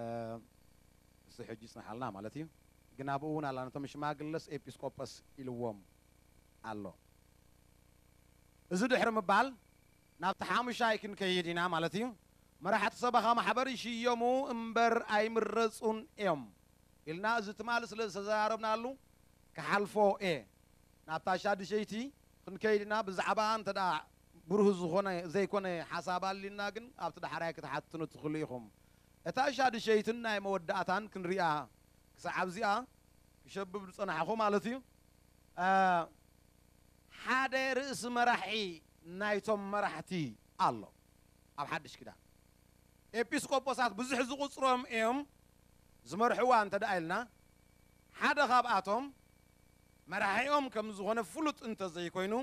እሱ ሕጂ ይጽንሓልና ማለት እዩ። ግን ኣብኡ እውን ኣላ፣ ነቶም ሽማግለስ ኤጲስቆጶስ ኢልዎም ኣሎ። እዚ ድሕሪ ምባል ናብቲ ሓሙሻይ ክንከይድ ኢና ማለት እዩ። መራሕቲ ሰበኻ ማሕበር ይሽየሙ እምበር ኣይምረጹን እዮም ኢልና እዚ ትማሊ ስለ ዝተዘራረብናሉ ክሓልፎ እየ። ናብታ ሻድሸይቲ ክንከይድ ኢና። ብዛዕባ እንተ ደኣ ብሩህ ዝኾነ ዘይኮነ ሓሳብ ኣሊና ግን ኣብቲ ዳሕራይ ክትሓትኑ ትኽእሉ ኢኹም። እታ ሻድሸይትን ናይ መወዳእታን ክንሪኣ ክሳዕ ኣብዚኣ ክሸብብ ዝጸናሕኹ ማለት እዩ። እ፣ ሓደ ርእሲ መራሒ ናይቶም መራሕቲ ኣሎ ኣብ ሓድሽ ኪዳን። ኤጲስቆጶሳት ብዙሕ ዝቑጽሮም እዮም ዝመርሕዋ እንተ ደኣ ኢልና፣ ሓደ ካብኣቶም መራሒኦም ከም ዝኾነ ፍሉጥ እንተ ዘይኮይኑ፣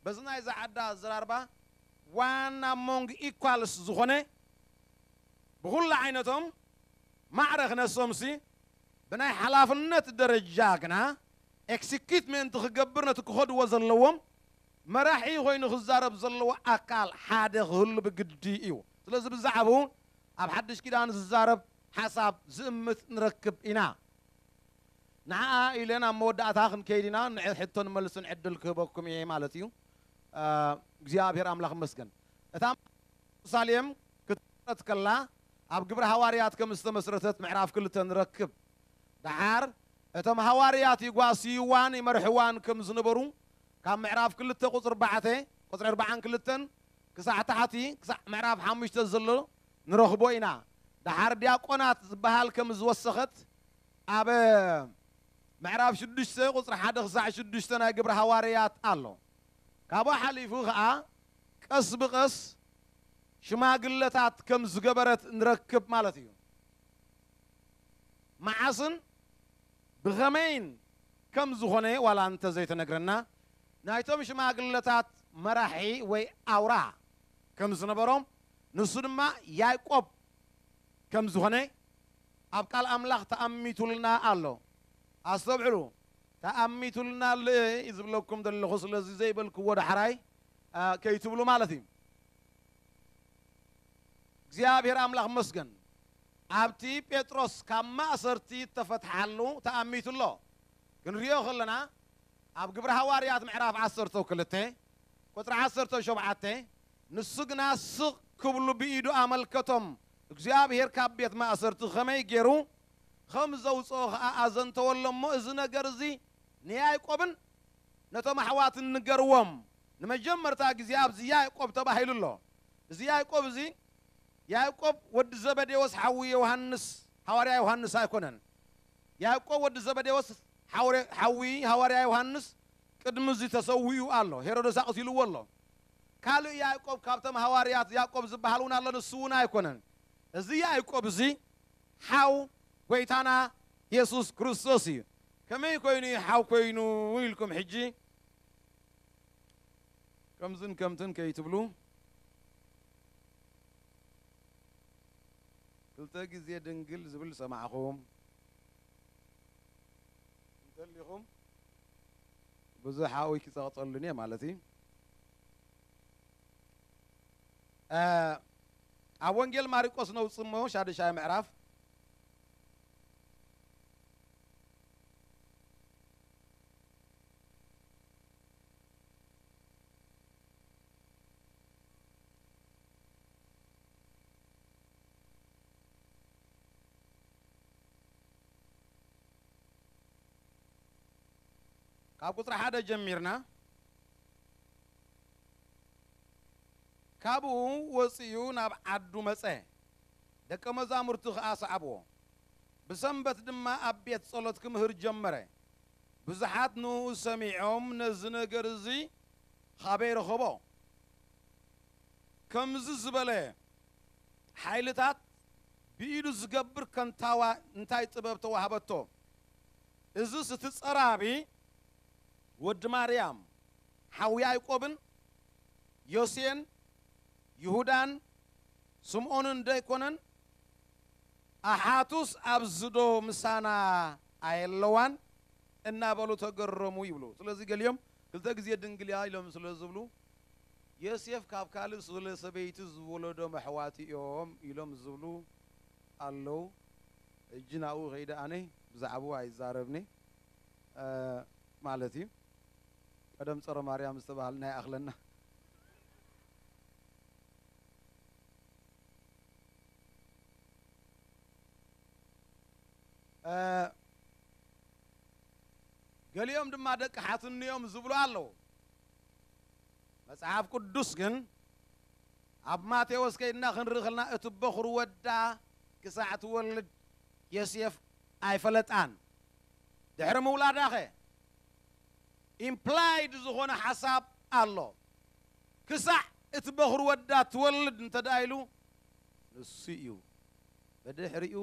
በዚ ናይዛ ዓዳ ኣዘራርባ ዋን ኣሞንግ ኢኳልስ ዝኾነ ብኹሉ ዓይነቶም ማዕረ ክነሶምሲ ብናይ ሓላፍነት ደረጃ ግና ኤክሲኪዩት ምእንቲ ክገብር ነቲ ክኸድዎ ዘለዎም መራሒ ኮይኑ ክዛረብ ዘለዎ ኣካል ሓደ ክህሉ ብግዲ እዩ። ስለዚ ብዛዕባኡ ኣብ ሓድሽ ኪዳን ዝዛረብ ሓሳብ ዝእምት ንረክብ ኢና። ንዓኣ ኢለ ናብ መወዳእታ ክንከይድ ኢና። ንዕ-፣ ሕቶን መልስን ዕድል ክህበኩም እየ ማለት እዩ። እ፣ እግዚኣብሔር ኣምላኽ ይመስገን። እታ ኢየሩሳሌም ክትምስረት ከላ ኣብ ግብረ ሃዋርያት ከም ዝተመስረተት ምዕራፍ ክልተ ንረክብ። ደሓር እቶም ሃዋርያት ይጓስይዋን ይመርሕዋን ከም ዝነበሩ ካብ ምዕራፍ ክልተ ቁጽሪ ኣርባዕተ፣ ቁጽሪ ኣርባዓን ክልተን ክሳዕ ታሕቲ ክሳዕ ምዕራፍ ሓሙሽተ ዘሎ ንረኽቦ ኢና። ደሓር ዲያቆናት ዝበሃል ከም ዝወሰኸት ኣብ ምዕራፍ ሽዱሽተ ቁጽሪ ሓደ ክሳዕ ሽዱሽተ ናይ ግብረ ሃዋርያት ኣሎ። ካብኡ ሓሊፉ ኸኣ ቀስ ብቐስ ሽማግለታት ከም ዝገበረት ንረክብ ማለት እዩ። መዓስን ብኸመይን ከም ዝኾነ ዋላ እንተ ዘይተነግረና፣ ናይቶም ሽማግለታት መራሒ ወይ ኣውራ ከም ዝነበሮም፣ ንሱ ድማ ያዕቆብ ከም ዝኾነ ኣብ ቃል ኣምላኽ ተኣሚቱልና ኣሎ። ኣስተብዕሉ፣ ተኣሚቱልና ኣሎ ዝብለኩም ዘለኹ፣ ስለዚ ዘይበልክዎ ዳሕራይ፣ አ፣ ከይትብሉ ማለት እዩ። እግዚኣብሔር ኣምላኽ መስገን። ኣብቲ ጴጥሮስ ካብ ማእሰርቲ እተፈትሓሉ ተኣሚቱ ኣሎ። ክንሪኦ ከለና፣ ኣብ ግብረ ሃዋርያት ምዕራፍ ዓሰርተ ክልተ ቁጽሪ ዓሰርተ ሸውዓተ፣ ንሱ ግና ስቕ ክብሉ ብኢዱ ኣመልከቶም። እግዚኣብሔር ካብ ቤት ማእሰርቲ ኸመይ ገይሩ ኸም ዘውፅኦ ኸዓ ኣዘንተወሎም እሞ፣ እዚ ነገር እዚ ንያዕቆብን ነቶም ኣሕዋትን ንገርዎም። ንመጀመርታ ግዜ ኣብዚ ያዕቆብ ተባሂሉ ኣሎ። እዚ ያዕቆብ እዚ፣ ያዕቆብ ወዲ ዘበዴዎስ ሓዊ ዮሃንስ፣ ሃዋርያ ዮሃንስ ኣይኮነን። ያዕቆብ ወዲ ዘበዴዎስ ሓውረ-፣ ሓዊ ሃዋርያ ዮሃንስ ቅድሚ እዚ ተሰዊኡ ኣሎ። ሄሮደስ ኣቕቲልዎ ኣሎ። ካልእ ያዕቆብ ካብቶም ሃዋርያት ያዕቆብ ዝበሃል እውን ኣሎ፣ ንሱ እውን ኣይኮነን። እዚ ያዕቆብ እዚ ሓው ጐይታና የሱስ ክርስቶስ እዩ። ከመይ ኮይኑ እዩ ሓው ኮይኑ ኢልኩም ሕጂ ከምዝን ከምትን ከይትብሉ፣ ክልተ ግዜ ድንግል ዝብል ሰማዕኹም እንተሊኹም፣ ብዙሕ ኣብኡ ክጸቕጠሉን እየ ማለት እዩ። እ፣ ኣብ ወንጌል ማርቆስ ነውጽእ እሞ፣ ሻድሻይ ምዕራፍ፣ ካብ ቁጽሪ ሓደ ጀሚርና፣ ካብኡ ወጺኡ ናብ ዓዱ መጸ፣ ደቀ መዛሙርቱ ኸኣ ሰዓብዎ። ብሰንበት ድማ ኣብ ቤት ጸሎት ክምህር ጀመረ። ብዙሓት ንኡ ሰሚዖም፣ ነዚ ነገር እዚ ኻበይ ረኸቦ? ከምዚ ዝበለ ሓይልታት ብኢዱ ዝገብር ከንታዋ እንታይ ጥበብ ተዋህበቶ? እዝስ እቲ ጸራቢ ወዲ ማርያም፣ ሓው ያዕቆብን ዮሴን ይሁዳን ስምዖንን ዶ ኣይኮነን? ኣሓቱስ ኣብዚ ዶ ምሳና ኣየለዋን? እናበሉ ተገረሙ ይብሉ። ስለዚ ገሊኦም ክልተ ግዜ ድንግል እያ ኢሎም ስለ ዝብሉ፣ ዮሴፍ ካብ ካልእ ስለ ሰበይቲ ዝወለዶም ኣሕዋት እዮም ኢሎም ዝብሉ ኣለዉ። ሕጂ ናብኡ ከይደ ኣነ ብዛዕባኡ ኣይዛረብን፣ እ፣ ማለት እዩ። ቀደም ጸረ ማርያም ዝተባህልና ይኣኽለና። እ፣ ገሊኦም ድማ ደቂ ሓትኒ እዮም ዝብሉ ኣለዉ። መጽሓፍ ቅዱስ ግን ኣብ ማቴዎስ ከይድና ክንርኢ ከለና፣ እቲ በኹሪ ወዳ ክሳዕ ትወልድ ዮሴፍ ኣይፈለጣን። ድሕሪ ምውላዳኸ ኢምፕላይድ ዝኾነ ሓሳብ ኣሎ። ክሳዕ እቲ በኹሪ ወዳ ትወልድ እንተ ደኣ ኢሉ ንሱ እዩ። ብድሕሪኡ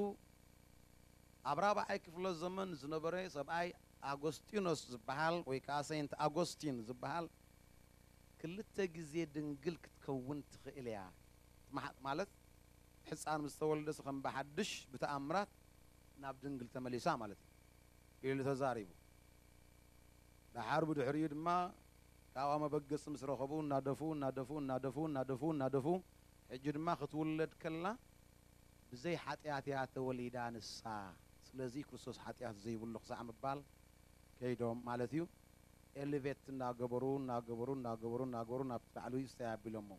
ኣብ ራብዓይ ክፍለ ዘመን ዝነበረ ሰብኣይ ኣጎስጢኖስ ዝበሃል ወይ ከዓ ሰይንት ኣጎስቲን ዝበሃል ክልተ ግዜ ድንግል ክትከውን ትኽእል እያ። ማሓጥ ማለት ሕፃን ምስ ተወልደስ ከም ብሓድሽ ብተኣምራት ናብ ድንግል ተመሊሳ ማለት እዩ ኢሉ ተዛሪቡ። ደሓር ብድሕሪኡ ድማ ካብኣ መበገሲ ምስ ረኸቡ እናደፉ እናደፉ እናደፉ እናደፉ እናደፉ ሕጂ ድማ ክትውለድ ከላ ብዘይ ሓጢኣት እያ ተወሊዳ ንሳ። ስለዚ ክርስቶስ ሓጢኣት ዘይብሉ ክሳዕ ምባል ከይዶም ማለት እዩ። ኤሊቬት እናገበሩ እናገበሩ እናገበሩ እናገበሩ ናብቲ ላዕሊ ይስተይ ኣቢሎሞ።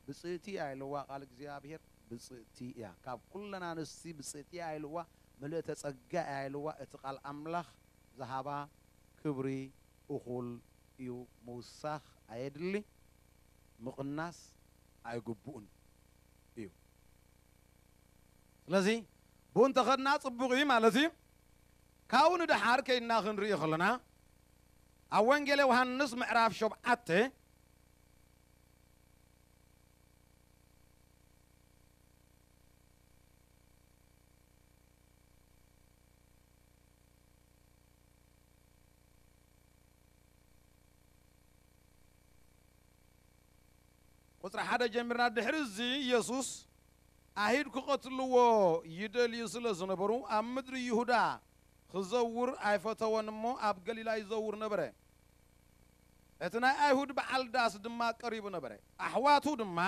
ብፅእቲ እያ ኢለዋ ቃል እግዚኣብሔር፣ ብፅእቲ እያ። ካብ ኩለን ኣንስቲ ብፅእቲ እያ ኢለዋ፣ ምልእተ ጸጋ እያ ኢለዋ። እቲ ቃል ኣምላኽ ዝሃባ ክብሪ እኹል እዩ። ምውሳኽ ኣየድሊ፣ ምቕናስ ኣይግብኡን እዩ። ስለዚ ብኡ እንተኸድና ጽቡቕ እዩ ማለት እዩ። ካብኡ ንደሓር ከይድና ክንርኢ ከለና ኣብ ወንጌል ዮሃንስ ምዕራፍ ሸውዓተ ቁጽሪ ሓደ ጀሚርና፣ ድሕሪ እዚ ኢየሱስ ኣይሁድ ክቐትልዎ ይደልዩ ስለ ዝነበሩ፣ ኣብ ምድሪ ይሁዳ ክዘውር ኣይፈተወን እሞ፣ ኣብ ገሊላ ይዘውር ነበረ። እቲ ናይ ኣይሁድ በዓል ዳስ ድማ ቀሪቡ ነበረ። ኣሕዋቱ ድማ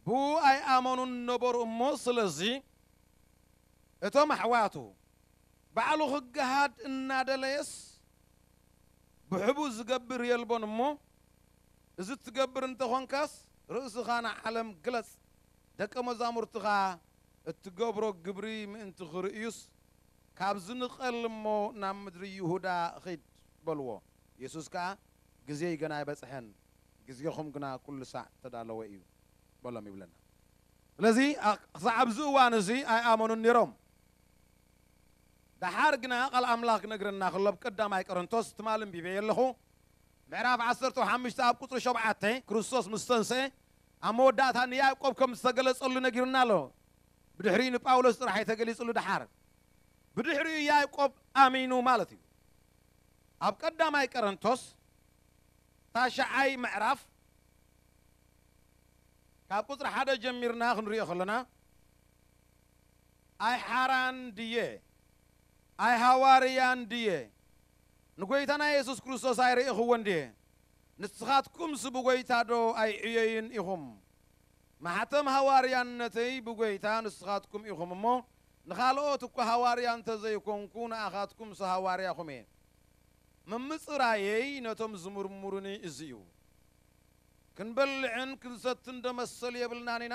ብኡ ኣይኣመኑን ነበሩ እሞ፣ ስለዚ እቶም ኣሕዋቱ ባዕሉ ክገሃድ እናደለየስ ብሕቡእ ዝገብር የልቦን እሞ፣ እዚ እትገብር እንተኾንካስ ርእስኻ ንዓለም ግለጽ፣ ደቀ መዛሙርትኻ እትገብሮ ግብሪ ምእንቲ ክርእዩስ ካብዚ ንቐል እሞ ናብ ምድሪ ይሁዳ ኺድ በልዎ። የሱስ ከኣ ግዜይ ገና ኣይበጽሐን፣ ግዜኹም ግና ኩሉ ሳዕ እተዳለወ እዩ በሎም ይብለና። ስለዚ ኣ- ክሳዕ ኣብዚ እዋን እዚ ኣይኣመኑን ነይሮም። ደሓር ግና ቃል ኣምላኽ ክነግረና ከሎ ኣብ ቀዳማይ ቆሮንቶስ ትማሊ ኣንቢበ ኣለኹ ምዕራፍ ዓሰርተ ሓሙሽተ ኣብ ቁጽሪ ሸውዓተ ክርስቶስ ምስ ተንስአ ኣብ መወዳእታ ንያዕቆብ ከም ዝተገለጸሉ ነጊሩና ኣሎ። ብድሕሪኡ ንጳውሎስ ጥራሕ እዩ ተገሊጹሉ። ደሓር ብድሕሪኡ ያዕቆብ ኣሚኑ ማለት እዩ። ኣብ ቀዳማይ ቆሮንቶስ ታሽዓይ ምዕራፍ ካብ ቁጽሪ ሓደ ጀሚርና ክንሪኦ ከለና ኣይ ሓራን ድየ ኣይ ሃዋርያን ድየ ንጎይታና የሱስ ክርስቶስ ኣይርእኽዎን ድየ? ንስኻትኩምስ ብጎይታ ዶ ኣይዕየይን ኢኹም? ማሕተም ሃዋርያነተይ ብጎይታ ንስኻትኩም ኢኹም እሞ፣ ንኻልኦት እኳ ሃዋርያ እንተ ዘይኮንኩ፣ ንኣኻትኩምስ ሃዋርያኹም እየ። ምምጽራየይ ነቶም ዝምርምሩኒ እዚ እዩ። ክንበልዕን ክንሰትን ዶ መሰል የብልናን ኢና?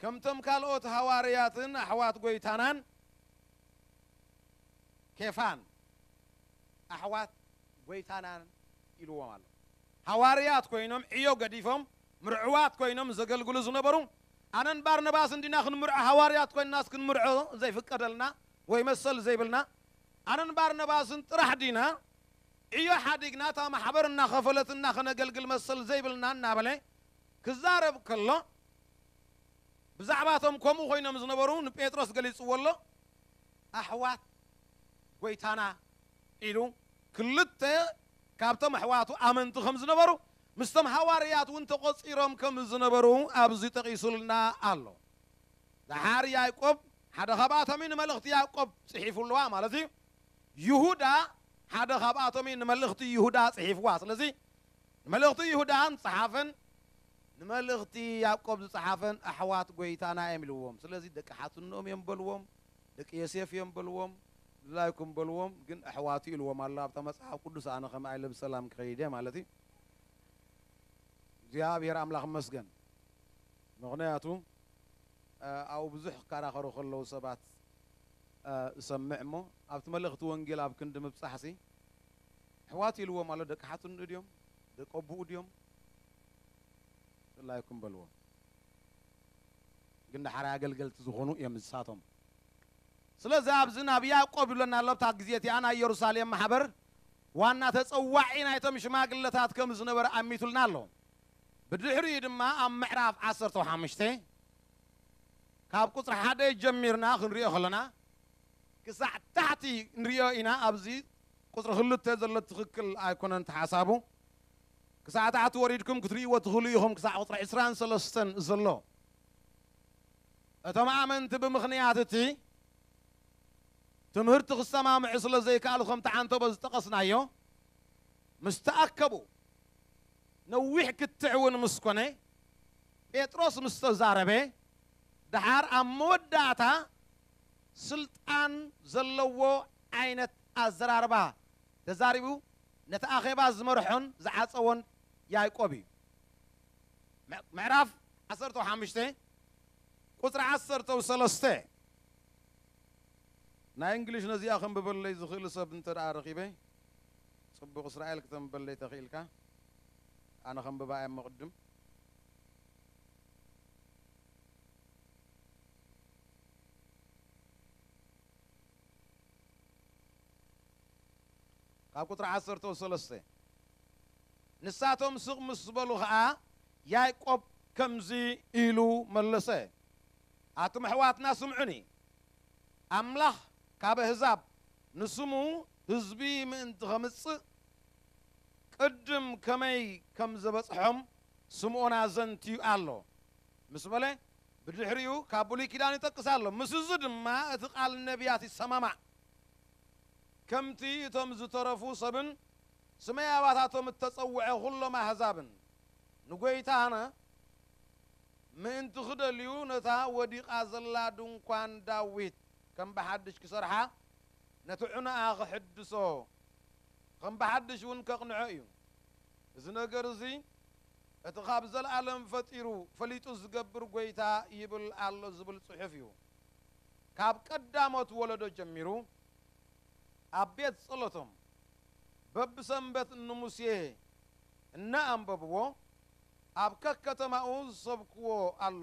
ከምቶም ካልኦት ሃዋርያትን ኣሕዋት ጎይታናን ኬፋን ኣሕዋት ጎይታናን ኢልዎም ኣሎ። ሃዋርያት ኮይኖም ዕዮ ገዲፎም ምርዕዋት ኮይኖም ዘገልግሉ ዝነበሩ ኣነን ባርነባስን ዲና ክንምርዖ? ሃዋርያት ኮይንናስ ክንምርዖ ዘይፍቀደልና ወይ መሰል ዘይብልና ኣነን ባርነባስን ጥራሕ ዲና ዕዮ ሓዲግና እታ ማሕበር እናኸፈለትና ከነገልግል መሰል ዘይብልና እናበለ ክዛረብ ከሎ ብዛዕባቶም ከምኡ ኮይኖም ዝነበሩ ንጴጥሮስ ገሊጽዎ ኣሎ። ኣሕዋት ጎይታና ኢሉ ክልተ ካብቶም ኣሕዋቱ ኣመንቲ ከም ዝነበሩ ምስቶም ሃዋርያት እውን ተቖጺሮም ከም ዝነበሩ ኣብዚ ጠቒሱልና ኣሎ። ደሓር ያዕቆብ ሓደ ካብኣቶም እዩ ንመልእኽቲ ያዕቆብ ጽሒፉ ኣለዋ ማለት እዩ። ይሁዳ ሓደ ካብኣቶም እዩ ንመልእኽቲ ይሁዳ ጽሒፍዋ። ስለዚ ንመልእኽቲ ይሁዳ ዝጸሓፈን ንመልእኽቲ ያዕቆብ ዝጸሓፈን ኣሕዋት ጎይታና እዮም ኢልዎም። ስለዚ ደቂ ሓትንኦም እዮም በልዎም፣ ደቂ ዮሴፍ እዮም በልዎም፣ ድላይኩም በልዎም፣ ግን ኣሕዋቱ ኢልዎም ኣሎ ኣብታ መጽሓፍ ቅዱስ። ኣነ ከም ኣይለ ብሰላም ክኸይድ እየ ማለት እዩ። እግዚኣብሔር ኣምላኽ ይመስገን። ምኽንያቱ ኣብኡ ብዙሕ ክከራኸሩ ከለዉ ሰባት እሰምዕ እሞ ኣብቲ መልእኽቲ ወንጌል ኣብ ክንዲ ምብጻሕሲ ኣሕዋቱ ኢልዎም ኣሎ። ደቂ ሓትንኡ ድዮም ደቂ ኣቦኡ ድዮም? ድላይኩም በልዎም። ግን ደሓር ኣገልገልቲ ዝኾኑ እዮም ንሳቶም። ስለዚ ኣብዚ ናብ ያዕቆብ ይብለና ኣሎ። ኣብታ ግዜ እቲኣ ናይ ኢየሩሳሌም ማሕበር ዋና ተጸዋዒ ናይቶም ሽማግለታት ከም ዝነበረ ኣሚቱልና ኣሎ። ብድሕሪኡ ድማ ኣብ ምዕራፍ ዓሰርተ ሓሙሽተ ካብ ቁጽሪ ሓደ ጀሚርና ክንሪኦ ከለና ክሳዕ ታሕቲ ንሪኦ ኢና። ኣብዚ ቁጽሪ ክልተ ዘሎ ትኽክል ኣይኮነን ተሓሳቡ። ክሳዕ ታሕቲ ወሪድኩም ክትርእይዎ ትኽእሉ ኢኹም። ክሳዕ ቁጽሪ ዕስራን ሰለስተን ዘሎ እቶም ኣመንቲ ብምኽንያት እቲ ትምህርቲ ክሰማምዑ ስለ ዘይከኣሉ፣ ከምቲ ዓንተቦ ዝጠቐስናዮ፣ ምስ ተኣከቡ ነዊሕ ክትዕ እውን ምስ ኮነ፣ ጴጥሮስ ምስ ተዛረበ፣ ደሓር ኣብ መወዳእታ ስልጣን ዘለዎ ዓይነት ኣዘራርባ ተዛሪቡ፣ ነቲ ኣኼባ ዝመርሖን ዝዓጸዎን ያዕቆብ እዩ። ምዕ-፣ ምዕራፍ ዓሰርተ ሓሙሽተ ቁጽሪ ዓሰርተ ሰለስተ። ናይ እንግሊሽ ነዚኣ ከንብበለይ ዝኽእል ሰብ እንተ ደኣ ረኺበ፣ ጽቡቕ። እስራኤል ክተንብበለይ ተኽኢልካ፣ ኣነ ከንብባ እየ እሞ ቅድም። ካብ ቁጽሪ ዓሰርተ ሰለስተ፣ ንሳቶም ስቕ ምስ በሉ ኸኣ ያዕቆብ ከምዚ ኢሉ መለሰ፣ ኣቱም ኣሕዋትና ስምዑኒ፣ ኣምላኽ ካብ ኣህዛብ ንስሙ ህዝቢ ምእንቲ ኸምጽእ ቅድም ከመይ ከም ዘበጽሖም ስምዖን ኣዘንትዩ ኣሎ ምስ በለ፣ ብድሕሪኡ ካብ ብሉይ ኪዳን ይጠቅስ ኣሎ። ምስ እዚ ድማ እቲ ቃል ነቢያት ይሰማማዕ። ከምቲ እቶም ዝተረፉ ሰብን ስመይ ኣባታቶም እተጸውዐ ኹሎም ኣህዛብን ንጐይታና ምእንቲ ክደልዩ ነታ ወዲቓ ዘላ ድንኳን ዳዊት ከም ብሓድሽ ክሰርሓ፣ ነቲ ዑናኣ ክሕድሶ፣ ከም ብሓድሽ እውን ከቕንዖ እዩ። እዚ ነገር እዚ እቲ ካብ ዘለኣለም ፈጢሩ ፈሊጡ ዝገብር ጐይታ ይብል ኣሎ ዝብል ጽሑፍ እዩ። ካብ ቀዳሞት ወለዶ ጀሚሩ ኣብ ቤት ጸሎቶም በብሰንበት ንሙሴ እናኣንበብዎ ኣብ ከከተማኡ ዝሰብክዎ ኣለዉ።